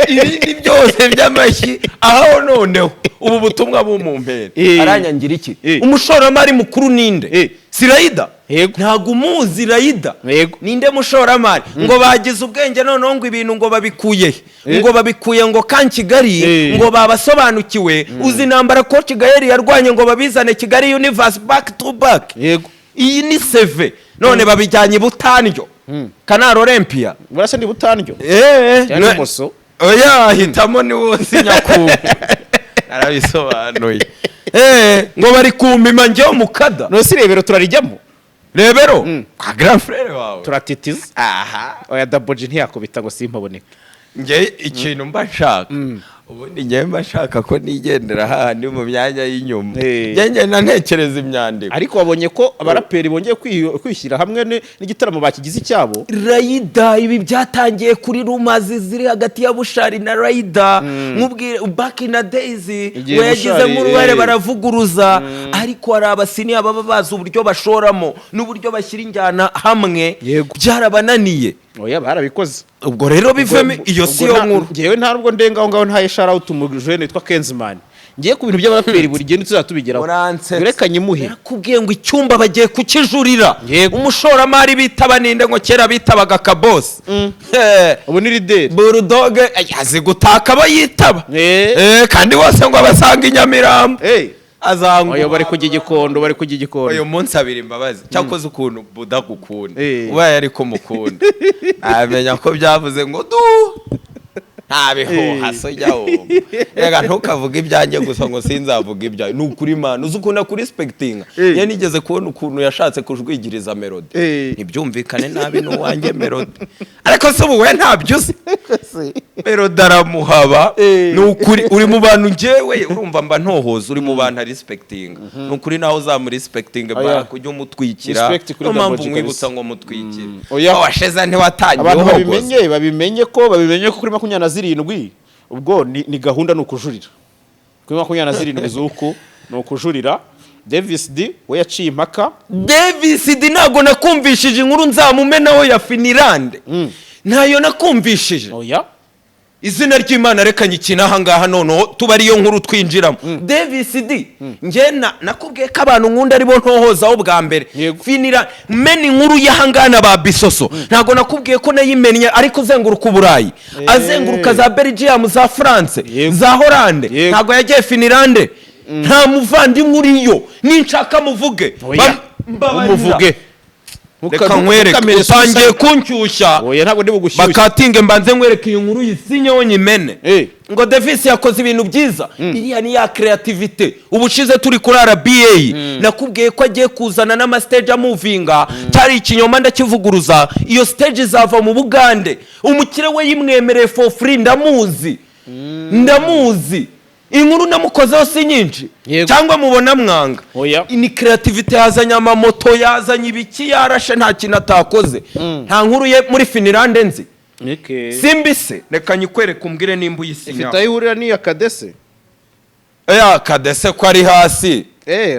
Ibindi byose by'amashyi aho noneho ubu butumwa bumumpera aranyangira iki? Umushoramari mukuru ninde? Si Rayida? Yego. Ntabwo umuzi Rayida? Yego. Ninde mushoramari? Ngo bagize ubwenge noneho ngo ibintu ngo babikuye he? Ngo babikuye ngo kan Kigali. Ngo babasobanukiwe. Uzi intambara ko Kigali yarwanye ngo babizane Kigali Universe back to back? Yego. Iyi ni seve none babijyanye i Butandyo, Canal Olympia. Burasa ni Butandyo cyangwa imoso? Oya, hitamo ni wose nyakubu narabisobanuye. Ngo bari kumpima njyewe mukada. None si Rebero turarijyamo? Rebero kwa grand frère wawe. Turatitiza. Aha. Oya, Daboji ntiyakubita ngo simpaboneke. Njye ikintu mba nshaka ubundi, njye mba nshaka ko nigendera hahandi mu myanya y'inyuma. Njye ngenda ntekereza imyandiko. Ariko wabonye ko abaraperi bongeye kwishyira hamwe n'igitaramo bakigize icyabo. Rayida, ibi byatangiye kuri rumours ziri hagati ya Bushari na Rayida. Nkubwire, back in the days Igihe we yagizemo Bushari, uruhare, baravuguruza, ariko hari abasiniya baba bazi uburyo bashoramo n'uburyo bashyira injyana hamwe. Byarabananiye. Oya, barabikoze. Ubwo rero bivemo, iyo si yo nkuru. Ngewe nta nubwo ndenga aho ngaho, ntaye shout out umujene witwa Kenzimani. Ngiye ku bintu by'abaraperi, buri gihe ntituzatubigeraho. Uransetsa. Reka nyimuhe. Yarakubwiye ngo icyumba bagiye kukijurira. Yego. Umushoramari bitaba ninde, ngo kera bitabaga Kabosi? Ubu ni Leader. Bulldog azi gutaka abo yitaba. Kandi bose ngo abasanga i Nyamirambo. Azangwa. Oya, bari kujya Igikondo, bari kujya Igikondo. Uyu munsi abiri imbabazi, cyakoze ukuntu Buda gukunda. Ubaye ariko mukunda, amenya ko byavuze ngo du nta bihuha. So jya wumva, reka ntukavuge ibyanjye gusa ngo sinzavuga ibyawe. Ni ukuri Imana, uzi ukuntu akurespectinga. Iyo nigeze kubona ukuntu yashatse kujwigiriza Melody, ntibyumvikane nabi n'uwanjye Melody, ariko se ubu we ntabyo uzi? Melody aramuhaba. Ni ukuri uri mu bantu, njyewe urumva mba ntohoza, uri mu bantu arespectinga. Ni ukuri nawe uzamurespectinga. Oya. Baraka ujye umutwikira. Respect kuri Niyo mpamvu Double G. nkwibutsa ngo mutwikire. Oya. Washeza ntiwatangiye Abantu uhogoza. babimenye ko kuri 27 ubwo ni gahunda, ni ukujurira. Kuri 27 z'uku ni ukujurira. Davis D we yaciye impaka. Davis D, ntabwo nakumvishije inkuru nzamumenaho ya Finirande? Ntayo nakumvishije? Oya. Izina ry'Imana, reka nyikina aha ngaha noneho tuba ariyo nkuru twinjiramo. Davis D, njye nakubwiye ko abantu nkunda aribo ntohozaho bwa mbere. Yego. Finira mena inkuru y'ahangana ba Bisoso, ntabwo nakubwiye ko nayimennye ariko uzenguruka Uburayi, azenguruka za Belgium, za France, za Hollande? Ntabwo yagiye Finirande? Nta muvandimwe uriyo? Ninshaka muvuge. Oya. Mbabarira. Umuvuge. Reka nkwereke, utangiye kunshyushya. Oya, ntabwo ndi bugushyushye. Bakatinge mbanze nkwereke iyi nkuru yisinyeho nyimene. Ngo Davis yakoze ibintu byiza, iriya ni ya creativity. Ubushize turi kuri RBA nakubwiye ko agiye kuzana n'amastage amuvinga, cyari ikinyoma, ndakivuguruza. Iyo stage izava mu Bugande, umukire we yimwemereye for free. Ndamuzi, ndamuzi, inkuru namukozeho si nyinshi? Cyangwa mubona mwanga? Oya. Ni creativity, yazanye amamoto, yazanye ibiki, yarashe, nta kintu atakoze. Nta nkuru ye muri Finilande nzi? Simbi se, reka nyikwereke umbwire nimba Ifite uyisinyaho. Aho ihurira n'iya Kadese? Ya Kadese ko ari hasi.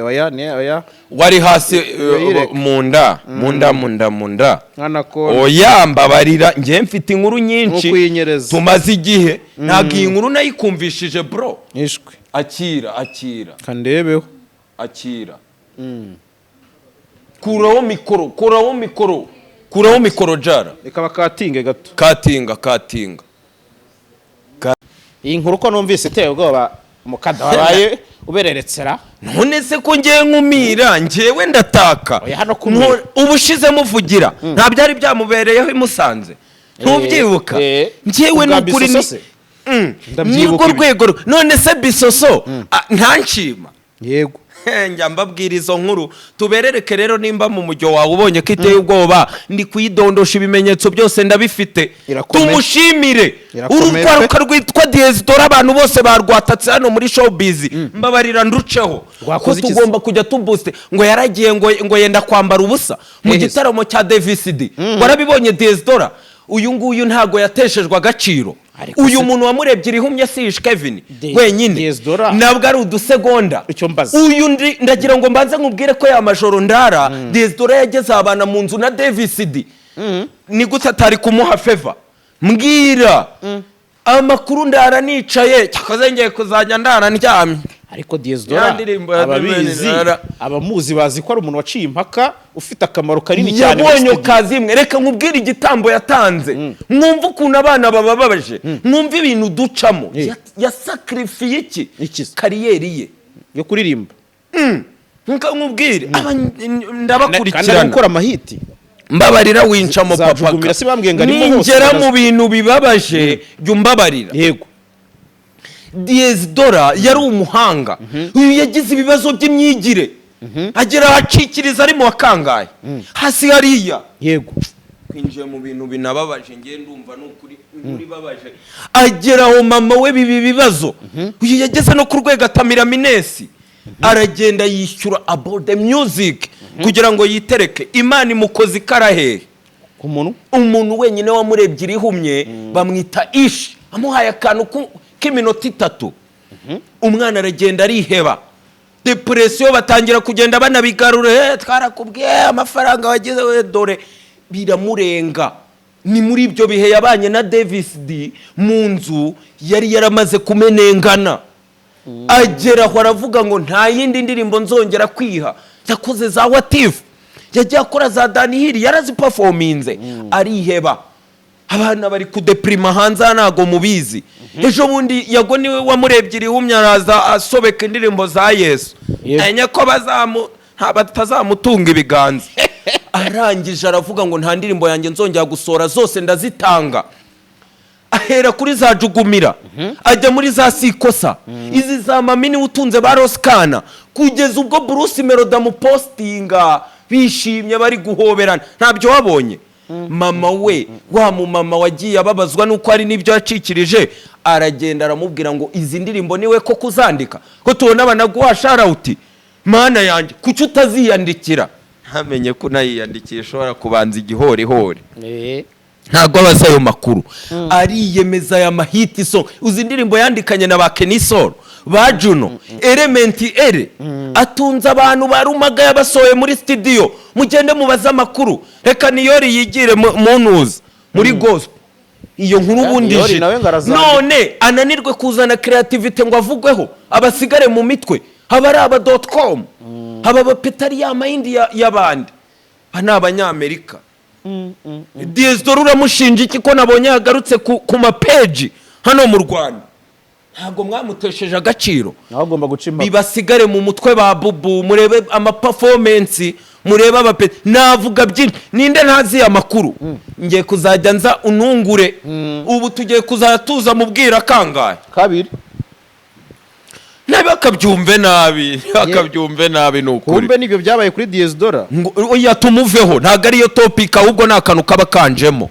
Oya, ni oya. Wari hasi Uyireke. mu nda, mu nda, mu nda, mu nda. Nkana ko Oya, mbabarira, njye mfite inkuru nyinshi. Nkukuyinyereza. Tumaze igihe, ntabwo iyi nkuru nayikumvishije, bro. Ishwi. Akira, akira. Kandebeho. Akira, kuraho mikoro, kuraho mikoro, kuraho mikoro, jara. Reka bakatinge gato. Katinga, katinga. Iyi nkuru ko numvise iteye ubwoba, mukada wabaye ubereretsera. None se ko ngiye nkumira, njyewe ndataka? Oya, hano kumira. Ubushize muvugira nta byari byamubereyeho i Musanze, ntubyibuka? Njyewe Ubwa ni ukuri Bisoso se? Ndabyibuka Nirwo ibi. rwego none se Bisoso ntanshima? Yego. Njya mbabwira izo nkuru tuberereke rero. Nimba mu mujyo wawe ubonye ko iteye ubwoba, ndi kuyidondosha, ibimenyetso byose ndabifite. Irakomeye. Tumushimire. Irakomeye pe. Urugwaruka rwitwa Diez Dola, abantu bose barwatatse hano muri showbiz, mbabarira nduceho ko Rwakoze iki se? tugomba kujya tubuste. Ngo yaragiye ngo yenda kwambara ubusa mu Hehe se? gitaramo cya Davis D. Warabibonye? Diez Dola uyu nguyu ntago yateshejwe agaciro. Ariko Uyu muntu wamurebye irihumye si Ish Kevin wenyine. Diez Dola. Ntabwo ari udusegonda. Icyo mbaza. Uyu ndagira ngo mbanze nkubwire ko ya majoro ndara Diez Dola yageze abana mu nzu na Davis D, ni gute atari kumuha favor? Mbwira amakuru. Ndara nicaye, cyakoze ngiye kuzajya ndara ndyamye. Ariko Diez Ya Dola ndirimbo ya ababizi, Dora. abamuzi bazi ko ari umuntu waciye impaka, ufite akamaro kanini cyane muri Yabonye studio. Kazimwe, reka nkubwire igitambo yatanze, mwumve ukuntu abana bababaje, mwumve ibintu ducamo. Yasacrifiye iki? Iki se? Career ye. Yo kuririmba. Nka nkubwire Kandi ari ndabakurikirana. gukora amahiti. Mbabarira, wincamo. Za Papa, Jugumira si bambwiye ngo arimo hose, ningera baraza. mu bintu bibabaje jya umbabarira. Yego. Diez Dola yari umuhanga. Uyu yagize ibibazo by'imyigire, agera ahacikiriza ari mu wa kangahe, hasi hariya. Kwinjiye mu bintu binababaje, ngiye ndumva ni ukuri inkuru ibabaje. Agera aho mama we bibi bibazo. Uyu yageze no ku rwego atamira minesi, aragenda yishyura about the music kugira ngo yitereke. Imana imukoze ikarahehe. Ku muntu. Umuntu wenyine wamurebye irihumye bamwita Ishi, amuhaye akantu k'iminota 3, umwana aragenda ariheba, depression, batangira kugenda banabigarura: "Twarakubwiye amafaranga wagize we, dore biramurenga." Ni muri ibyo bihe yabanye na Davis D mu nzu, yari yaramaze kumenengana. Agera aho aravuga ngo nta yindi ndirimbo nzongera kwiha. Yakoze za What If, yagiye akora za Downhill, yaraziperforminze, ariheba. Abana bari kudepirima hanze aha, ntago mubizi. Ejo bundi Yago niwe wamurebye irihumye, araza asobeka indirimbo za Yesu. Enye ko bazamu batazamutunga ibiganza. Arangije aravuga ngo nta ndirimbo yanjye nzongera gusohora, zose ndazitanga. Ahera kuri za Jugumira, ajya muri za Sikosa, izi za Mami niwe utunze ba Rosikana, kugeza ubwo Bruce Melody amupostinga bishimye bari guhoberana. Ntabyo wabonye? Mama we, wa mumama wagiye ababazwa n'uko hari n'ibyo yacikirije, aragenda aramubwira ngo izi ndirimbo niwe ko kuzandika, ko tubona banaguha shout-out, Mana yanjye, kuki utaziyandikira? Ntamenye ko unayiyandikiye ishobora kubanza igihorihori. Ntabwo aba azi ayo makuru. Ariyemeza aya ma hit song. Uzi indirimbo yandikanye na ba Kenny Sol, ba Juno, Element Eleeeh? Atunze abantu ba Rumaga yabasohoye muri studio. Mugende mubaze amakuru. Reka Niyori yigire mu ntuza muri gospel iyo nkuru ubundi Niyori ije. nawe ngo arazandika. None ananirwe kuzana creativity ngo avugweho, abasigare mu mitwe, haba ari aba dot com, haba abapetari ya mayindi y'abandi. Aba ni Abanyamerika. Diez Dola uramushinja iki ko nabonye yagarutse ku mapeji hano mu Rwanda? Ntabwo mwamutesheje agaciro? Nawe agomba guca impaka. Bibasigare mu mutwe ba bubu. Murebe ama performance, murebe abapeti. Navuga byinshi, ninde ntazi amakuru? Ngiye kuzajya nza unungure. Ubu tugiye kuzajya tuza mubwira kangahe? Kabiri. Ntibakabyumve nabi, ntibakabyumve nabi, ni ukuri. Kumbe nibyo byabaye kuri Diez Dola. Ngo oya, tumuveho, ntabwo ariyo topic, ahubwo ni akantu kaba kanjemo.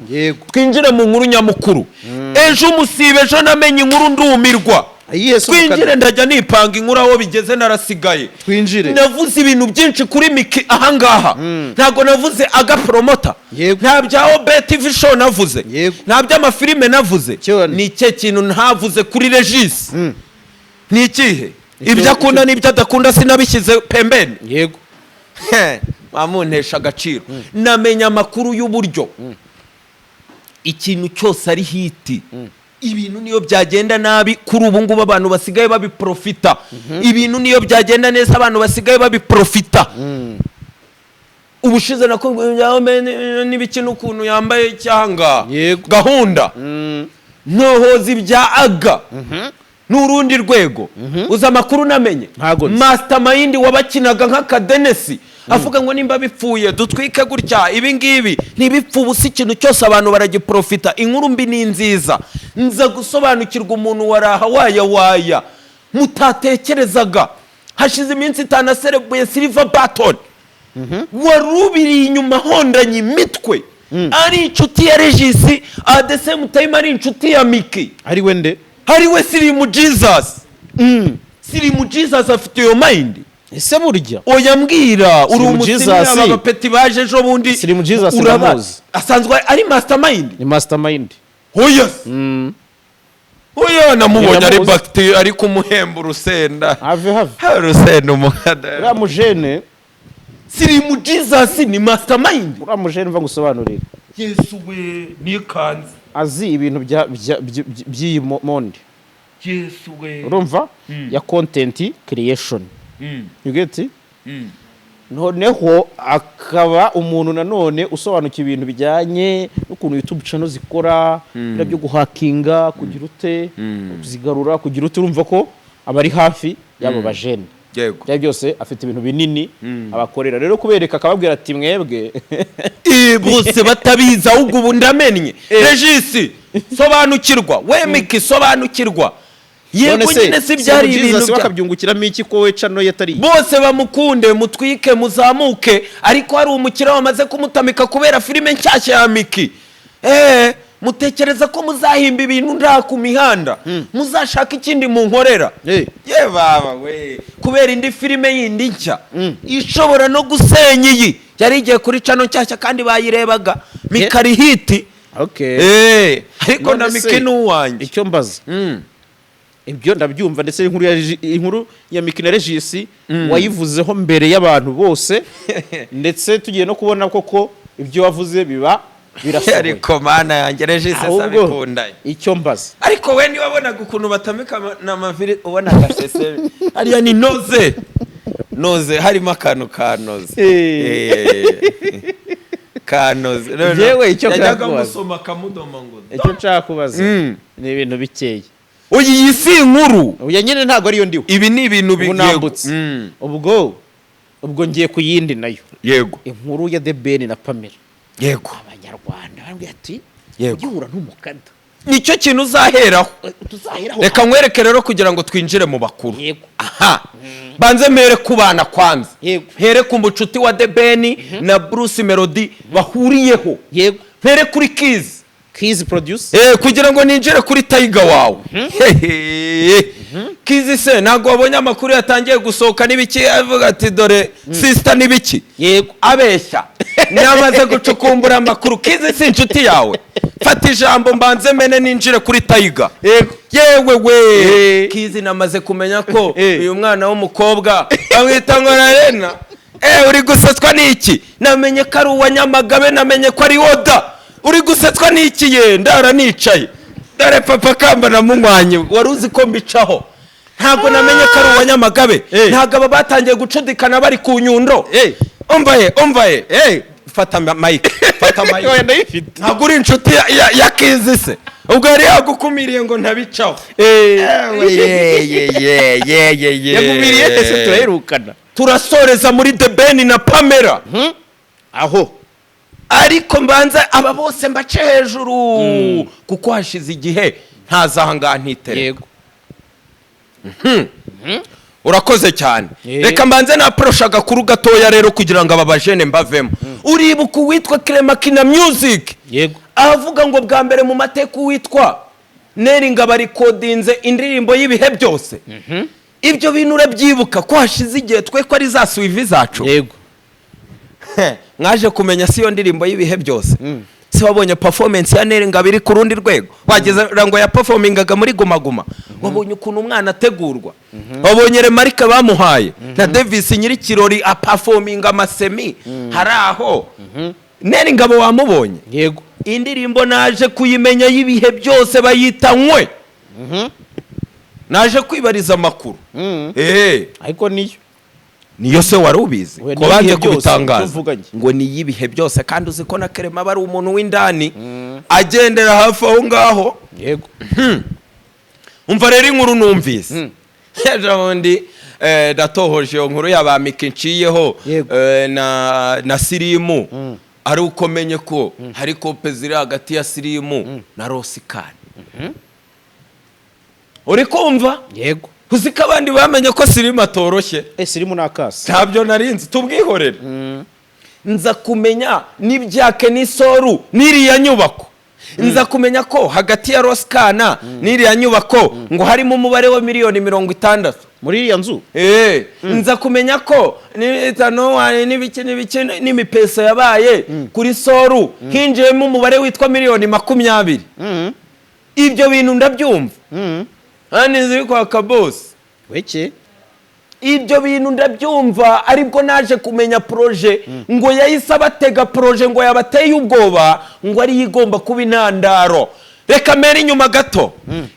Twinjire mu nkuru nyamukuru. Ejo umusibe, ejo namenye inkuru ndumirwa. Iyihe se? Twinjire. Umukara? Ndajya nipanga inkuru aho bigeze, narasigaye. Twinjire. Navuze ibintu byinshi kuri Miki ahangaha, ntabwo navuze agapromota. Nta bya Obe TV Show navuze. Nta by'amafilime navuze. Cyane. Ni ikihe kintu ntavuze kuri Regis? Ni ikihe? Ibyo akunda n'ibyo adakunda sinabishyize pembeni? Yego. Mwamuntesha agaciro. Namenya amakuru y'uburyo ikintu cyose ari hit. Ibintu niyo byagenda nabi, kuri ubu ngubu abantu basigaye babiprofita. Ibintu niyo byagenda neza, abantu basigaye babiprofita. Ubushize nakubwiye n'ibiki n'ukuntu yambaye cyangwa gahunda ntohoza ibya aga n'urundi rwego. Uzi amakuru namenye? Ntago nzi. Mastermind wabakinaga nk'akadenesi, avuga ngo nimba bipfuye dutwike gutya, ibi ngibi ntibipfe ubusa. Ikintu cyose abantu baragiprofita, inkuru mbi ni nziza. Nza gusobanukirwa umuntu waraha waya waya mutatekerezaga. Hashize iminsi 5 aserebuye silver button, wari ubiri inyuma ahondanye imitwe, ari inshuti ya Regis, at the same time ari inshuti ya Miki. Ari we nde? Ari we Sirimu Jesus. Sirimu Jesus afite iyo mind. Ese burya Oya, mbwira, uri Sirimu umusirimu. Jesus. Aba bapeti baje ejo bundi. Sirimu Jesus ndamuzi. Asanzwe ari mastermind. Ni mastermind. Oya, oya, namubonye ari Ndamuzi. bagiti ari kumuhemba urusenda. Have have. Ha, urusenda umukada. Uriya mujene. Sirimu Jesus ni mastermind. Uriya mujene, mva ngusobanurire. Yesu we, nikanze. Azi ibintu by'iyi monde. Yesu we! Urumva, ya content creation, you get it? Noneho akaba umuntu nanone usobanukiwe ibintu bijyanye n'ukuntu YouTube channel zikora, biriya byo guhakinga, kugira ute, kuzigarura, kugira ute. Urumva ko aba ari hafi y'abo bajene. Ibyo byose afite ibintu binini abakorera. Rero kubereka, akababwira ati mwebwe. Bose batabizi, ahubwo ubu ndamennye. Regis, sobanukirwa. We Miki, sobanukirwa. Yego. None se Nyine si byari Sirimu ibintu Jesus bya bakabyungukiramo iki ko we channel ye atari iye? Bose bamukunde, mutwike, muzamuke, ariko hari umukiriya wamaze kumutamika kubera filime nshyashya ya Miki. Mutekereza ko muzahimba ibintu nta ku mihanda, muzashaka ikindi munkorera. Ye baba we, kubera indi filime yindi nshya ishobora no gusenya iyi yari igiye kuri channel nshyashya kandi bayirebaga, Mikari hit. Ariko na None se, Miki ni uwanjye. Icyo mbaza, ibyo ndabyumva, ndetse inkuru ya Miki na Regis wayivuzeho mbere y'abantu bose, ndetse tugiye no kubona koko ibyo wavuze biba. Birasohoye. Ariko Mana yanjye, Regis, Ahubwo abikundanye. icyo mbaza, Ariko we niba wabonaga ukuntu batamika n'amaviri, ubona agasese hariya ni noze noze, harimo akantu ka noze. Ka noze. Njyewe icyo Yajyaga nshaka kubaza. amusoma akamudoma ngo Icyo nshaka kubaza ni ibintu bikeya. Uyu, iyi si inkuru. Oya nyine, ntabwo ariyo ndiho. Ibi ni ibintu Ubu nambutse. Ubwo ngiye ku yindi nayo. Inkuru ya The Ben na Pamela. Abanyarwanda barambwira ati ujye uhura n'umukada. Nicyo kintu uzaheraho. Tuzaheraho. Reka nkwereke rero kugira ngo twinjire mu bakuru. Aha banze mpere ku bana kwanza. Mpere ku mucuti wa The Ben na Bruce Melody bahuriyeho. Mpere kuri Kizi. Kizi producer. Kugira ngo ninjire kuri Tiger wawe. Hehe. Kizi se ntabwo wabonye amakuru yatangiye gusohoka n'ibiki, avuga ati dore sister n'ibiki? Abeshya, namaze gucukumbura amakuru. Kizi si inshuti yawe? Fata ijambo mbanze mene ninjire kuri Tiger. Yewe we! Kizi namaze kumenya ko uyu mwana w'umukobwa bamwita ngo Rarena. Uri gusetswa n'iki? Namenye ko ari uwa Nyamagabe, namenye ko ari oda. Uri gusetswa n'iki? Ye ndara nicaye, dore papa kamba namunywanye, wari uzi ko mbicaho. Ntabwo namenye ko ari uwa Nyamagabe? Ntabwo aba batangiye gucudikana bari ku Nyundo? Umva ye, umva ye! Fata mike, fata mike. Oya, ndayifite. Ntabwo uri inshuti ya Kizi se? Ubwo yari yagukumiriye ngo ntabicaho. Ewe, ye ye ye ye ye ye! Yagumiriye ese? Turaherukana. Turasoreza muri The Ben na Pamela. Aho. Ariko mbanza aba bose mbace hejuru kuko hashize igihe ntaza aha ngaha ntitereka. Urakoze cyane. Reka mbanze naporosha agakuru gatoya rero kugira ngo aba bajene mbavemo. Uribuka uwitwa Clement Kina Music? Yego. Avuga ngo bwa mbere mu mateka uwitwa Neri Ngabo arikodinze indirimbo y'ibihe byose. Ibyo bintu urabyibuka ko hashize igihe, twe ko ari za suivi zacu? Yego. Mwaje kumenya si iyo ndirimbo y'ibihe byose? Si wabonye performance ya Neri Ngabo iri ku rundi rwego, wagira ngo yaperformingaga muri Guma Guma? Wabonye ukuntu umwana ategurwa? Wabonye remarike bamuhaye na Davis nyir'ikirori aperforminga amasemi hari aho? Neri Ngabo wamubonye? Yego. Indirimbo naje kuyimenya y'ibihe byose bayita Nkwe. Naje kwibariza amakuru. Ariko niyo Niyo se wari ubizi? We, Ko ni banze ibihe byose, kubitangaza. icyo mvuga. Ngo ni iy'ibihe byose, kandi uzi ko na Kerema aba ari umuntu w'indani agendera hafi aho ngaho. Umva rero inkuru numvise ejo bundi, natohoje iyo nkuru ya ba Miki nciyeho. Na Sirimu, ari uko menye ko hari kope ziri hagati ya Sirimu na Rosikani. Uri kumva? Yego. Uzi ko abandi bamenye ko Sirimu atoroshye? Sirimu ni akasi. Ntabyo narinzi, tubwihorere. Nza kumenya n'ibya Kenisoru n'iriya nyubako. Nza kumenya ko hagati ya Rosikana n'iriya nyubako ngo harimo umubare wa miliyoni 60. Muri iriya nzu? Nza kumenya ko n'itanu n'ibiki n'ibiki n'imipeso yabaye kuri Soru, hinjiyemo umubare witwa miliyoni 20. Ibyo bintu ndabyumva hano ziri kwa Kabosi. Weke. Ibyo bintu ndabyumva, aribwo naje kumenya projet ngo yahise abatega, projet ngo yabateye ubwoba, ngo ariyo igomba kuba intandaro. Reka mbere inyuma gato,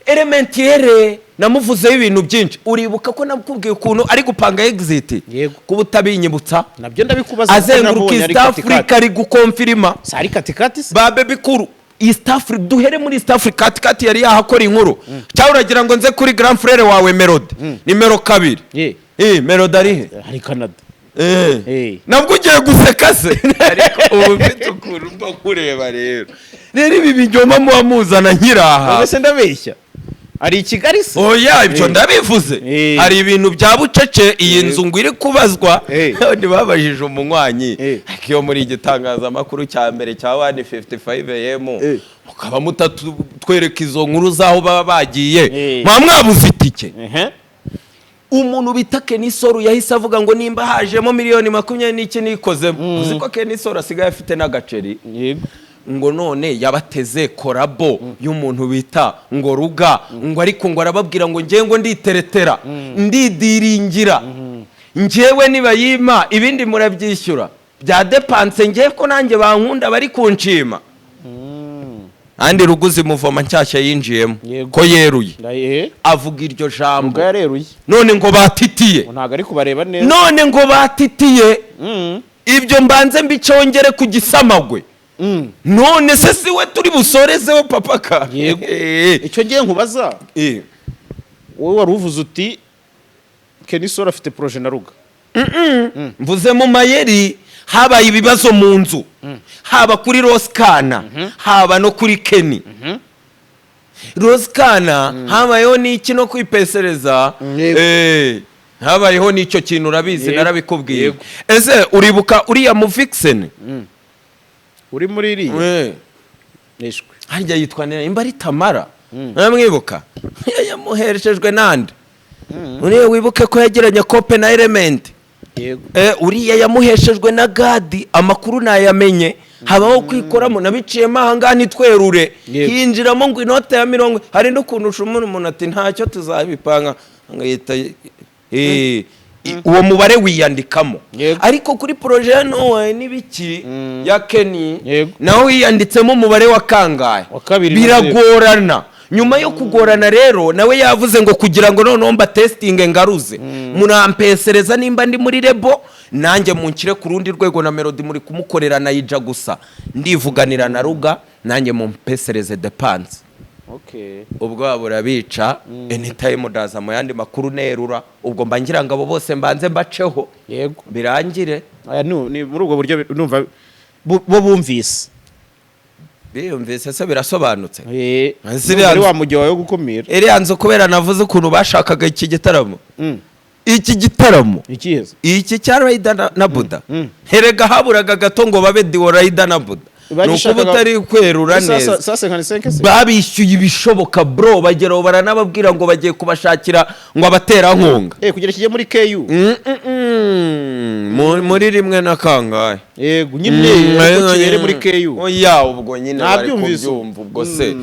Element Eleeeh namuvuzeho ibintu byinshi. Uribuka ko nakubwiye ukuntu ari gupanga exit? Yego. Kuba utabinyibutsa. Nabyo ndabikubaza kuko Azenguruka nabonye East ari katikati. Africa ari gukonfirima. Si ari katikati se? Ba Bebe Cool East Africa, duhere muri East Africa. Katikati yari yahakora inkuru, cyangwa uragira ngo nze kuri grand frère wawe Melody nimero 2? Ye. Melody ari he? Hari Canada. Nabwo ugiye guseka se? Ariko ubu mfite ukuntu mba nkureba rero. Rero ibi binyoma muba muzana nkiraha. Mbese ndabeshya, ari i Kigali se? Oya, ibyo ndabivuze. Hari ibintu bya bucece, iyi nzu ngo iri kubazwa. Ntibabajije umunywanyi? Ariko iyo muri igitangazamakuru cya mbere cya 1:55 AM mukaba mutatwereka izo nkuru z'aho baba bagiye, muba mwabuze itike. Umuntu bita Kenisoru yahise avuga ngo nimba hajemo miliyoni 20 n'iki nikozemo. Uzi ko Kenisoru asigaye afite n'agaceri? Yego. Ngo none yabateze collabo y'umuntu bita ngo Ruga, ngo ariko ngo arababwira ngo ngewe ngo nditeretera, ndidiringira, ngewe nibayima ibindi murabyishyura bya dépenses, ngewe ko nanjye bankunda bari kunshima. Andi Ruguzi muvoma nshyashya yinjiyemo. Yego. Ko yeruye. Ndaye. Avuga iryo jambo. Ubwo yareruye. None ngo batitiye. Ngo ntabwo ari kubareba neza. None ngo batitiye. Ibyo mbanze mbicongere ku gisamagwe. None se si we turi busorezeho, papa ka? Yego. Icyo ngiye nkubaza, wowe wari uvuze uti Kenny Sol afite projet na Ruga. Mvuze mu mayeri, habaye ibibazo mu nzu, haba kuri Rosikana, haba no kuri Kenny. Rosikana habayeho n'iki no kwipesereza. Yego. Habayeho n'icyo kintu, urabizi. Narabikubwiye. Yego. Ese uribuka uriya mu vixen? Uri muri iriya nishwe. Harya yitwa nde? Imba ari Tamara, uramwibuka? Yamuhereshejwe nande uriya? Wibuke ko yagiranye kope na Element. Yego. Uriya yamuheshejwe na Gadi, amakuru nayamenye. Habaho kwikoramo, nabiciyemo ahangaha ntitwerure. Hinjiramo ngo inote ya 40, hari n'ukuntu ushumura umuntu ati ntacyo tuzabipanga, ngahita uwo mubare wiyandikamo. Ariko kuri projet ya Noah n'ibiki ya Kenny, nawe wiyanditsemo umubare wa kangahe? Wa kabiri. Biragorana. Nyuma yo kugorana rero, nawe yavuze ngo kugira ngo noneho mbatesitinge, ngaruze murampesereza nimba ndi muri label, nanjye munshyire ku rundi rwego. Na Melody muri kumukorera nayija gusa, ndivuganira na Ruga, nanjye mumpesereze dépenses. Ubwo burabica anytime, ndaza mu yandi makuru nerura. Ubwo mba ngira ngo abo bose mbanze mbaceho, birangire. Aya ni muri ubwo buryo numva bo bumvise. Biyumvise se, birasobanutse. Numva ari wa mujyi wawe wo gukumira. Iriya nzu, kubera navuze ukuntu bashakaga iki gitaramo, iki gitaramo, Ikiheze. iki cya Rider na Buda, herega haburaga gato ngo babe duo Rider na Buda, ni ukuba utari kwerura neza. Sase nka 5 se. Babishyuye ibishoboka, bro, bageraho baranababwira ngo bagiye kubashakira ngo abaterankunga. Kugira kijye muri KU. Muri rimwe na kangahe? Yego nyine, ariko kibere muri KU. Oya, ubwo nyine bari Nabyumvise. kubyumva. Ubwo se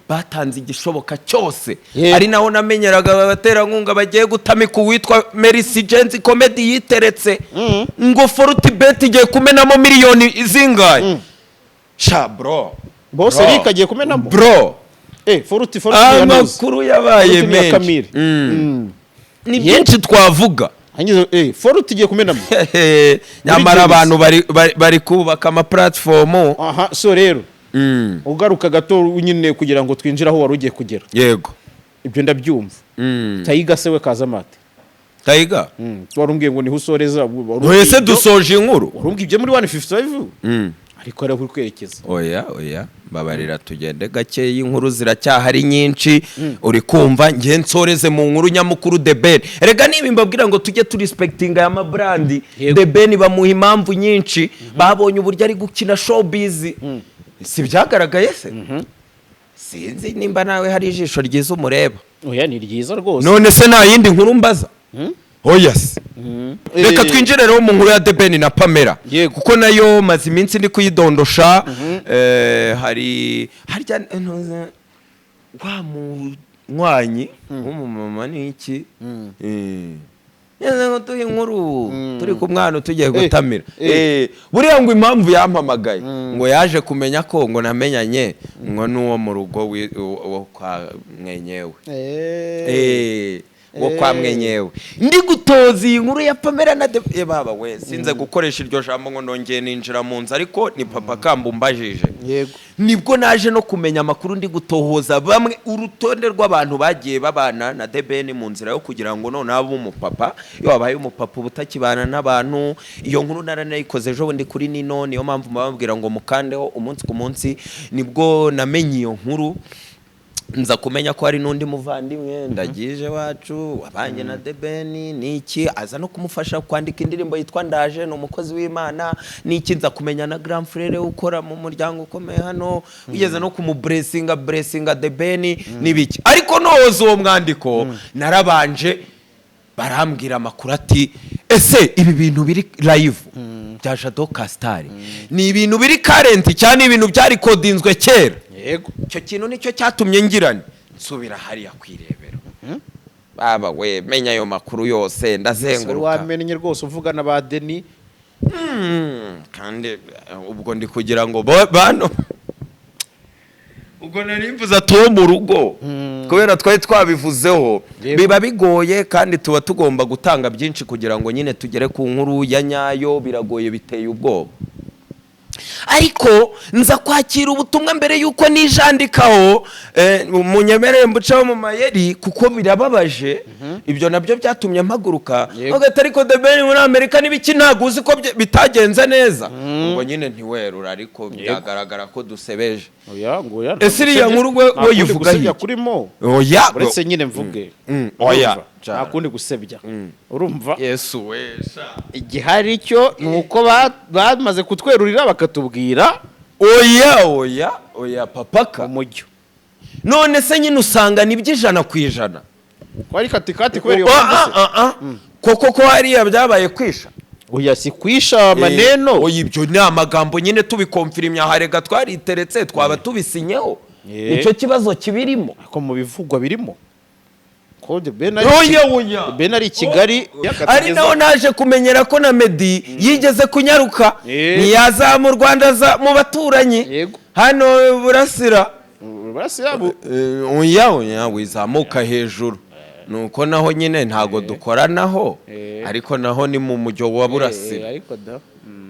batanze igishoboka cyose. Ari naho namenyeraga abaterankunga bagiye gutamika uwitwa Mercy Jenzi Comedy yiteretse ngo Fortebet igiye kumenamo miliyoni zingahe, sha bro. Bose. Bro. Rick agiye kumenamo. Bro. Forti ya Nuzi. Amakuru yabaye Forti ni iya menshi. Kamire. Ni byinshi twavuga. Hangize Forti igiye kumenamo. Nyamara James. abantu bari kubaka ama platform. Aha, so rero ugaruka gato nyine kugira ngo twinjire aho wari ugiye kugera. Yego. Ibyo ndabyumva. Tayiga se we kazamate? Tayiga. Wari umbwiye ngo niho usoreza, wari umbwiye Wese dusoje inkuru. Wari umbwiye ibyo muri 155, ariko hariho uri kwerekeza. Oya, oya, mbabarira tugende gakeya, inkuru ziracyahari nyinshi. Uri kumva ngiye nsoreze mu nkuru nyamukuru, The Ben. Rega niba mbabwira ngo tujye turespectinga aya ma brand. The Ben bamuha impamvu nyinshi, babonye uburyo ari gukina showbiz, si byagaragaye se? Sinzi nimba nawe hari ijisho ryiza umureba. Oya, ni ryiza rwose. None se nta yindi nkuru mbaza? Oya se, reka twinjire rero mu nkuru ya The Ben na Pamela, kuko nayo maze iminsi ndi kuyidondosha. Hari harya ntuze wa munywanyi w'umumama ni iki? Neza ngo tuhe inkuru turi ku mwana tugiye gutamira. Buriya ngo impamvu yampamagaye, ngo yaje kumenya ko ngo namenyanye ngo n'uwo mu rugo wo kwa mwenyewe. Wo kwa mwenyewe. Ndi gutoza iyi nkuru ya Pamela na baba we, sinze gukoresha iryo jambo ngo ndongeye ninjira mu nzu, ariko ni papa kambumbajije. Nibwo naje no kumenya amakuru ndi gutohoza bamwe, urutonde rw'abantu bagiye babana na The Ben mu nzira yo kugira ngo noneho abe umupapa. Iyo wabaye umupapa uba utakibana n'abantu. Iyo nkuru naranayikoze ejo bundi kuri Nino, niyo mpamvu mbabwira ngo mukandeho umunsi ku munsi. Nibwo namenye iyo nkuru, nza kumenya ko hari n'undi muvandimwe ndagije wacu wabanye na The Ben niki, aza no kumufasha kwandika indirimbo yitwa Ndaje, ni umukozi w'Imana niki. Nza kumenya na grand frère ukora mu muryango ukomeye hano, wigeze no kumublessinga, blessinga The Ben n'ibiki. Ariko noza uwo mwandiko, narabanje barambwira amakuru ati ese ibi bintu biri live bya Jado Castar ni ibintu biri current cyane, ibintu byarikodinzwe kera? Icyo kintu nicyo cyatumye ngirane nsubira hariya kwirebera, baba we, menya ayo makuru yose. Wari Ndazenguruka. Wamennye rwose uvugana ba Deni. Kandi ubwo ndi kugira ngo bano Ubwo nari mvuze ati uwo mu rugo, kubera twari twabivuzeho. Biba bigoye kandi tuba tugomba gutanga byinshi kugira ngo nyine tugere ku nkuru ya nyayo. Biragoye, biteye ubwoba, ariko nza kwakira ubutumwa mbere y'uko nijandikaho. Munyemerere mbuceho mu mayeri kuko birababaje. Ibyo nabyo byatumye mpaguruka. Hagati ariko The Ben muri Amerika n'ibiki, ntabwo uzi ko bitagenze neza. Ubwo nyine ntiwerura, ariko byagaragara ko dusebeje. Oya, ngo oya. Ese iriya nkuru Nta we kundi yivuga gusebya iki? Kurimo. Oya. Uretse nyine mvuge. Oya. Urumva? Nta kundi gusebya, urumva? Yesu we sha. Igihari cyo ni uko bamaze kutwerurira bakatubwira. Oya, oya, oya, papaka. Umujyo. None se nyine usanga ni 100%? Ko ari katikati kubera iyo Ah, mpamvu se? ah, ah, ah. Koko ko hariya byabaye kwisha? Oya, si kwisha maneno. Oya, ibyo ni amagambo nyine tubikomfirimya, harega twariteretse, twaba tubisinyeho. Nicyo kibazo kibirimo. Ariko mu bivugwa birimo ko The Ben ari Oya, oya. The Ben ari i Kigali. Ari naho naje kumenyera ko na Meddy yigeze kunyaruka. Ntiyaza mu Rwanda, aza mu baturanyi. Hano Burasira. Burasirabu. Oya, oya, wizamuka hejuru, nuko naho nyine ntago dukoranaho. Ariko naho ni mu mujyo wa Burasira. Ariko da.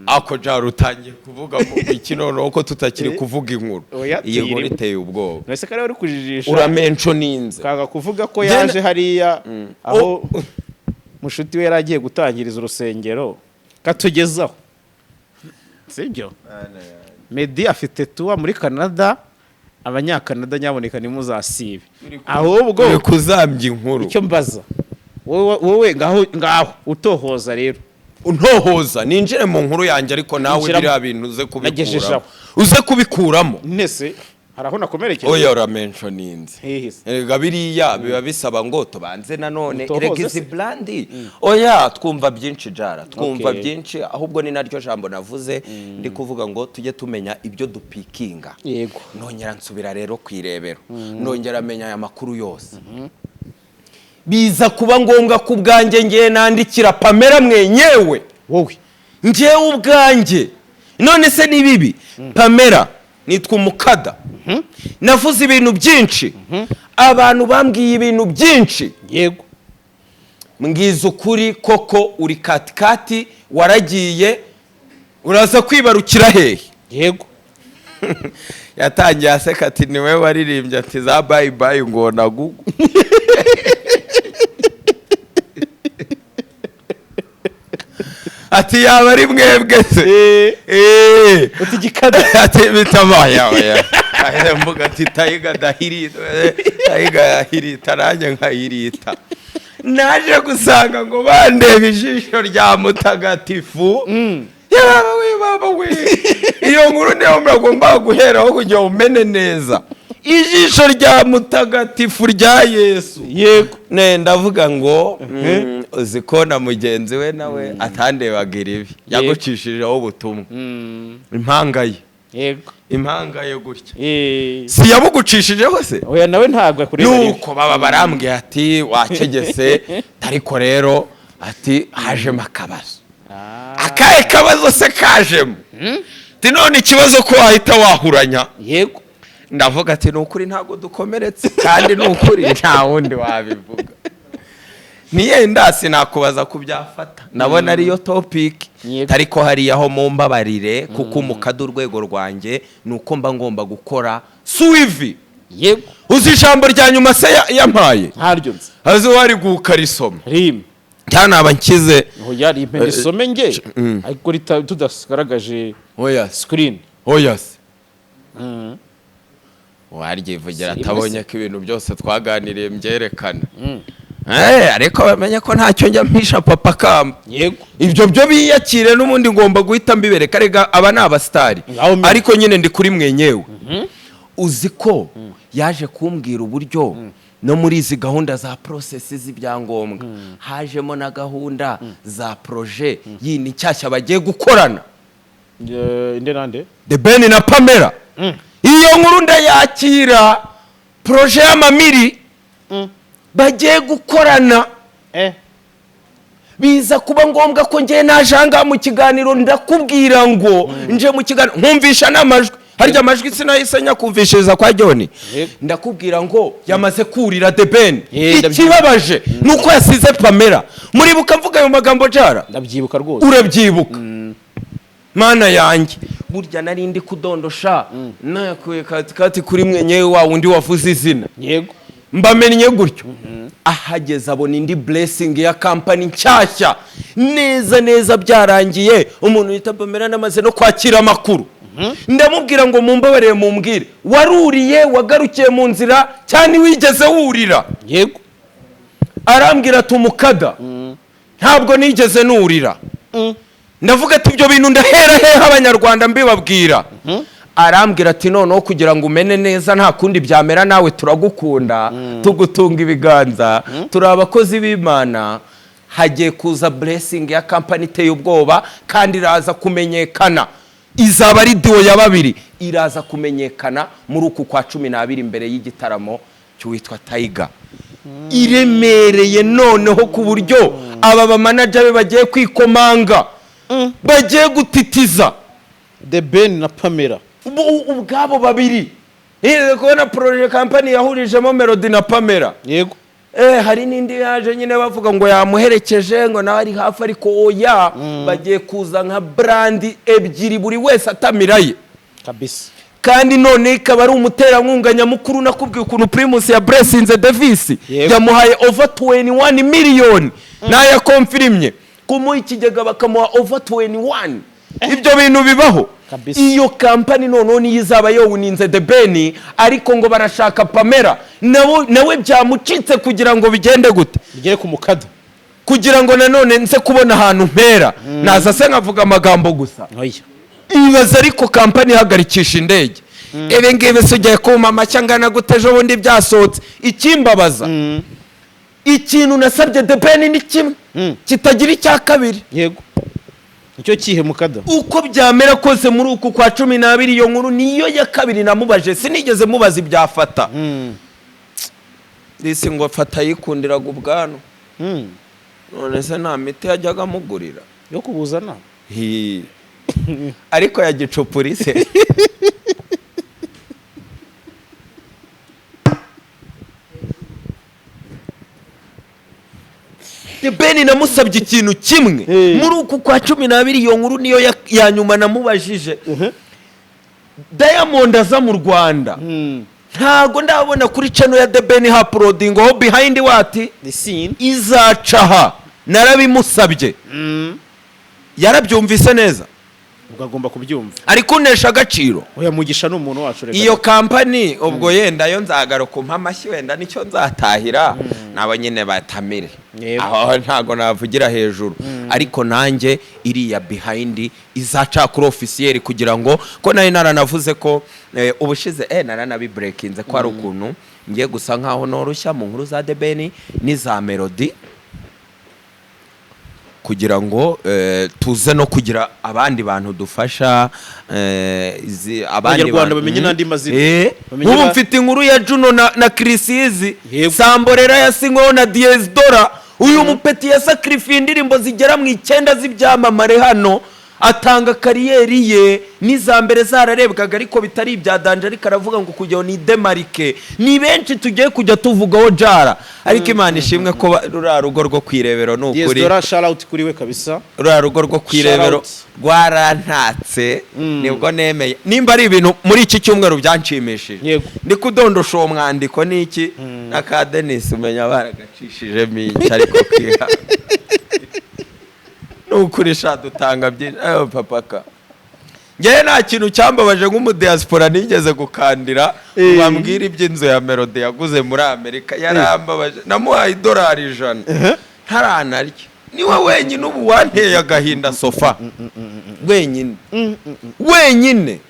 Ako jara utangiye kuvuga mu iki noneho ko tutakiri kuvuga inkuru? Oya, Iyi nkuru tuyirimo. iteye ubwoba. Nese kare uri kujijisha. Uramenconinze. Kanga kuvuga ko yaje hariya aho mushuti we yari agiye gutangiriza urusengero, katugezaho, sibyo? Meddy afite tour muri Canada. Abanyakanada, nyaboneka ntimuzasibe ahubwo. Uri kuzambya inkuru. Icyo mbaza wowe, ngaho ngaho utohoza rero. Ntohoza, ninjire mu nkuru yanjye, ariko nawe Injiramo. biriya bintu uze kubikuramo. Nagejejeho. Uze kubikuramo. Nese hari aho nakomerekeye? Oya, uramenconinze. Hehe se? Erega biriya biba bisaba ngo tubanze nanone. Utohoze Erega izi se? brand, oya, twumva byinshi jara, twumva byinshi. Ahubwo ni naryo jambo navuze, ndi kuvuga ngo tujye tumenya ibyo dupikinga. Nongera nsubira rero ku irebero, nongera menya aya makuru yose, biza kuba ngombwa ku bwanjye ngiye nandikira Pamela mwenyewe. Wowe? Njyewe ubwanjye. None se ni bibi? Pamela, nitwa umukada, navuze ibintu byinshi, abantu bambwiye ibintu byinshi. Mbwiza ukuri, koko uri katikati, waragiye, uraza kwibarukira hehe? Yatangiye aseka ati niwe waririmbye ati za bye bye ngo nagugu. Ati yaba ari mwebwe se? Uti gikada. Ati bitabaye, oya. Ahita mvuga ati tayiga dahirita, tayiga yahirita, nanjye nkahirita. Naje gusanga ngo bandeba ijisho rya mutagatifu. Yaba we, baba we, iyo nkuru niyo muragomba guheraho kugira ngo umene neza ijisho rya mutagatifu rya Yesu. Ne ndavuga ngo uzi ko na mugenzi we nawe atandebaga iribi, yagucishijeho ubutumwa, impanga ye. Impanga ye gutya. Si yabugucishijeho se? Oya, nawe ntabwo akureba rimwe. Nuko baba barambwiye ati wakegese, ariko rero ati hajemo akabazo. Akahe kabazo se kajemo? Ati none ikibazo ko wahita wahuranya. Ndavuga ati ni ukuri ntabwo dukomeretse, kandi ni ukuri nta wundi wabivuga, niyenda sinakubaza kubyafata, ndabona ariyo topic. Ariko hariya ho mumbabarire, kuko umukada urwego rwanjye ni uko mba ngomba gukora suivi. Uzi ijambo rya nyuma se yampaye? Ntaryo nzi. Azi wari gukarisoma. Rimwe. Cyangwa naba nkize. Oya, rimpe nisome nge, ariko tudagaragaje Oya se. screen. Oya se, waryivugira. Si Atabonye ko ibintu byose twaganiriye mbyerekana. Ariko bamenye ko ntacyo njya mpisha papa kamba. Ibyo byo biyakire, n'ubundi ngomba guhita mbibereka. Rega aba ni abasitari. Ngaho menya. Ariko nyine ndi kuri mwenyewe. Uzi ko yaje kumbwira uburyo no muri izi gahunda za process z'ibyangombwa hajemo na gahunda za projet yindi nshyashya bagiye gukorana? Inde nande? The Ben na Pamela. Iyo nkuru ndayakira, projet y'amamiri bagiye gukorana. Biza kuba ngombwa ko ngiye naje ahangaha mu kiganiro, ndakubwira ngo nje mu kiganiro nkumvisha n'amajwi. Harya amajwi sinahise nyakumvishiriza kwa John. Yego. Ndakubwira ngo yamaze kurira The Ben. Ndabyibuka. Ikibabaje nuko yasize Pamela. Muribuka mvuga ayo magambo, Jara? Ndabyibuka rwose. Urabyibuka? Mana yanjye, burya nari ndi kudondosha, nakuye katikati kuri mwenyewe wa wundi wavuze izina. Mbamennye gutyo, ahageze abona indi blessing ya company nshyashya. Neza neza byarangiye, umuntu wita Pamela namaze no kwakira amakuru. Ndamubwira ngo mumbabarire, mumbwire, waruriye wagarukiye mu nzira cyane, wigeze wurira? Arambwira ati: "Umukada, ntabwo nigeze nurira." Ndavuga ati: "Ibyo bintu ndahera hehe Abanyarwanda mbibabwira?" Arambwira ati: "Noneho kugira ngo umene neza, nta kundi byamera, nawe turagukunda, tugutunga ibiganza, turi abakozi b'Imana. Hagiye kuza blessing ya company iteye ubwoba, kandi iraza kumenyekana, izaba ari duo ya babiri, iraza kumenyekana muri uku kwa 12 imbere y'igitaramo cy'uwitwa Tiger, iremereye noneho ku buryo aba ba manager be bagiye kwikomanga, bagiye gutitiza." The Ben na Pamela. Ubwabo babiri. Nigeze kubona projet company yahurijemo Melody na Pamela. Hari n'indi yaje nyine bavuga ngo yamuherekeje, ngo nawe ari hafi, ariko oya, bagiye kuza nka brand ebyiri, buri wese atamiraye. Kandi none ikaba ari umuterankunga nyamukuru. Nakubwiye ukuntu Primus ya blessinze Davis. Yamuhaye over 21 miliyoni, nayakonfirimye kumuha ikigega, bakamuha over 21. Ibyo bintu bibaho? Iyo company noneho niyo izaba yowuninze The Ben, ariko ngo barashaka Pamela nawe. Nawe byamucitse kugira ngo bigende gute? Bigere ku mukada. Kugira ngo nanone nze kubona ahantu mpera, naza se nkavuga amagambo gusa? Oya. Ibaza ariko company ihagarikisha indege ibi ngibi se, ugiye kuma amashyi angana gute ejo bundi byasohotse? Ikimbabaza, ikintu nasabye The Ben ni kimwe kitagira icya kabiri. Yego, nicyo kihe, mukada? Uko byamera kose, muri uku kwa 12, iyo nkuru niyo ya kabiri namubaje. Sinigeze mubaza ibyafata disi, ngo fata yikundiraga ubwanwa. None se nta miti yajyaga amugurira? Yo kubuzana. Hi. Ariko ya gicupurise. The Ben namusabye ikintu kimwe. Muri uku kwa 12, iyo nkuru niyo ya nyuma namubajije. Diamond aza mu Rwanda, ntago ndabona kuri channel ya The Ben uploading ho behind what The scene. izacaha. Narabimusabye, yarabyumvise neza. Ubwo agomba kubyumva. Ari kuntesha agaciro. Oya, Mugisha ni umuntu wacu, reka. Iyo company ubwo yenda yo nzagaruka umpa amashyi, wenda nicyo nzatahira, nabo nyine batamire. Aho ntago navugira hejuru, ariko nanjye iriya behind izaca kuri officiel, kugira ngo ko nari naranavuze ko ubushize naranabibreakinze ko hari ukuntu ngiye gusa nkaho noroshya mu nkuru za The Ben n'iza Melody, kugira ngo tuze no kugira abandi bantu dufasha, abandi Abanyarwanda bantu. bamenye n'andi mazina. Bamenye Nk'ubu mfite inkuru ya Juno na Chriss. Samborera yasinyweho na Diez Dora. Uyu mupeti yasakirifiye indirimbo zigera mu 9 z'ibyamamare hano, atanga career ye n'iza mbere zararebwaga, ariko bitari ibya danger, ariko aravuga ngo kugira ngo ni démarque. Ni benshi tugiye kujya tuvugaho, Jara, ariko Imana ishimwe ko ruriya rugo rwo kwirebero ni Diez ukuri. Dora, shout out kuri we kabisa. Ruriya rugo rwo kwirebero Shout out. rwarantatse, nibwo nemeye nimba ari ibintu muri iki cyumweru byanshimishije. Ndi kudondosha uwo mwandiko n'iki n'aka Denis, umenya baragacishijemo iki, ariko kwiha ni ukuri sha, dutanga byinshi. Ayo papa ka, ngewe nta kintu cyambabaje nk'umudiaspora nigeze gukandira bambwira iby'inzu ya Melody yaguze muri Amerika. Yarambabaje, namuhaye idolari 100 ntaranarya. Niwe wenyine ubu wanteye agahinda so far, wenyine wenyine.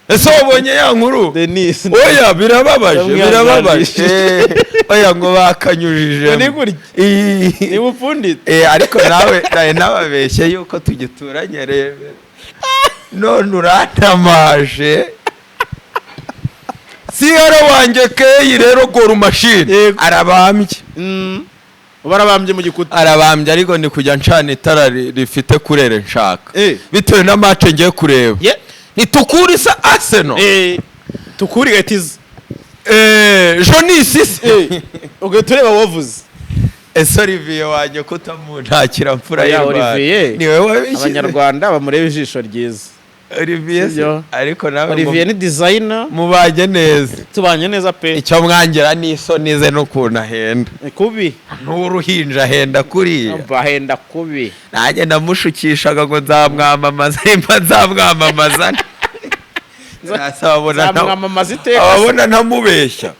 Ese wabonye ya nkuru? Denis. Oya, birababaje, birababaje. Oya, ngo bakanyujije. Ni gutya. Niba upfunditse. Ariko nawe nawe nababeshye yuko tugituranye, rebe none urantamaje. Siyara wanjye keyi rero gora mashini. Arabambye. Barabambye mu gikuta. Arabambye, ariko ni kujya ncana itara rifite couleur nshaka, bitewe na match ngiye kureba. Ntitukuri se Arsenal? Tukuri igahita iza. Jonisi se? Ugahita ureba wavuze. Ese Olivier wanjye kutamuntakira, mfura Oya, y'u Rwanda? Olivier. Niwe wabishyize. Abanyarwanda bamureba ijisho ryiza. Olivier se? Sibyo? Ariko nawe Olivier ni designer. Mubanye neza. Tubanye neza pe. Icyo mwangira n'isoni ze n'ukuntu ahenda. Ni kubi. N'uruhinja ahenda kuriya. Bahenda kubi. Nanjye ndamushukishaga ngo nzamwamamaza, nimba nzamwamamaza ababona Zamwamamaza iteka. Ababona ntamubeshya,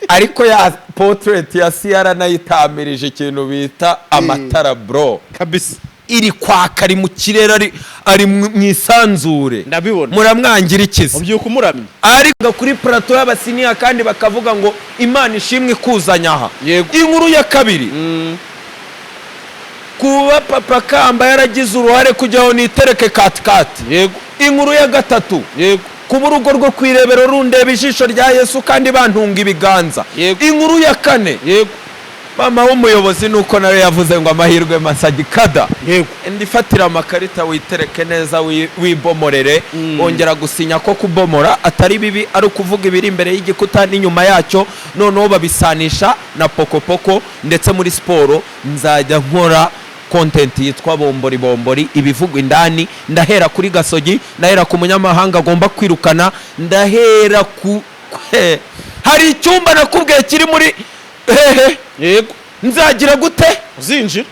ariko ya portrait ya Siyara nayitamirije ikintu bita amatara, bro. Kabisa. Iri kwaka, ari mu kirere, ari mu isanzure. Ndabibona. Muramwangira ikizi? Ubyuka umuramye. Ariko kuri plateau y'abasiniya kandi bakavuga ngo Imana ishimwe ikuzanya aha. Yego. Inkuru ya kabiri, kuba Papa Kamba yaragize uruhare kugira ngo nitereke katikati. Inkuru ya gatatu, kuba urugo rwo ku Irebero rundeba ijisho rya Yesu kandi bantunga ibiganza. Inkuru ya kane, mama w'umuyobozi nuko nawe yavuze ngo amahirwe masagikada. Indi, fatira amakarita witereke neza, wibomorere. Wongera gusinya ko kubomora atari bibi, ari ukuvuga ibiri imbere y'igikuta n'inyuma yacyo. Noneho babisanisha na pokopoko. Ndetse muri siporo nzajya nkora content yitwa bombori bombori, ibivugwa indani. Ndahera kuri Gasogi, ndahera ku munyamahanga agomba kwirukana, ndahera ku hari icyumba nakubwiye kiri muri hehe. Nzagira gute? Uzinjira.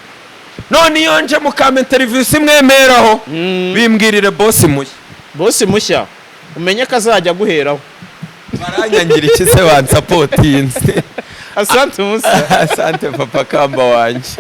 None iyo nje mukampa interview imwemeraho, bimbwirire boss mushya. Boss mushya umenye ko azajya aguheraho. Baranyangira iki se bansapotinze? Asante musa. Asante, Papa Kamba wanjye.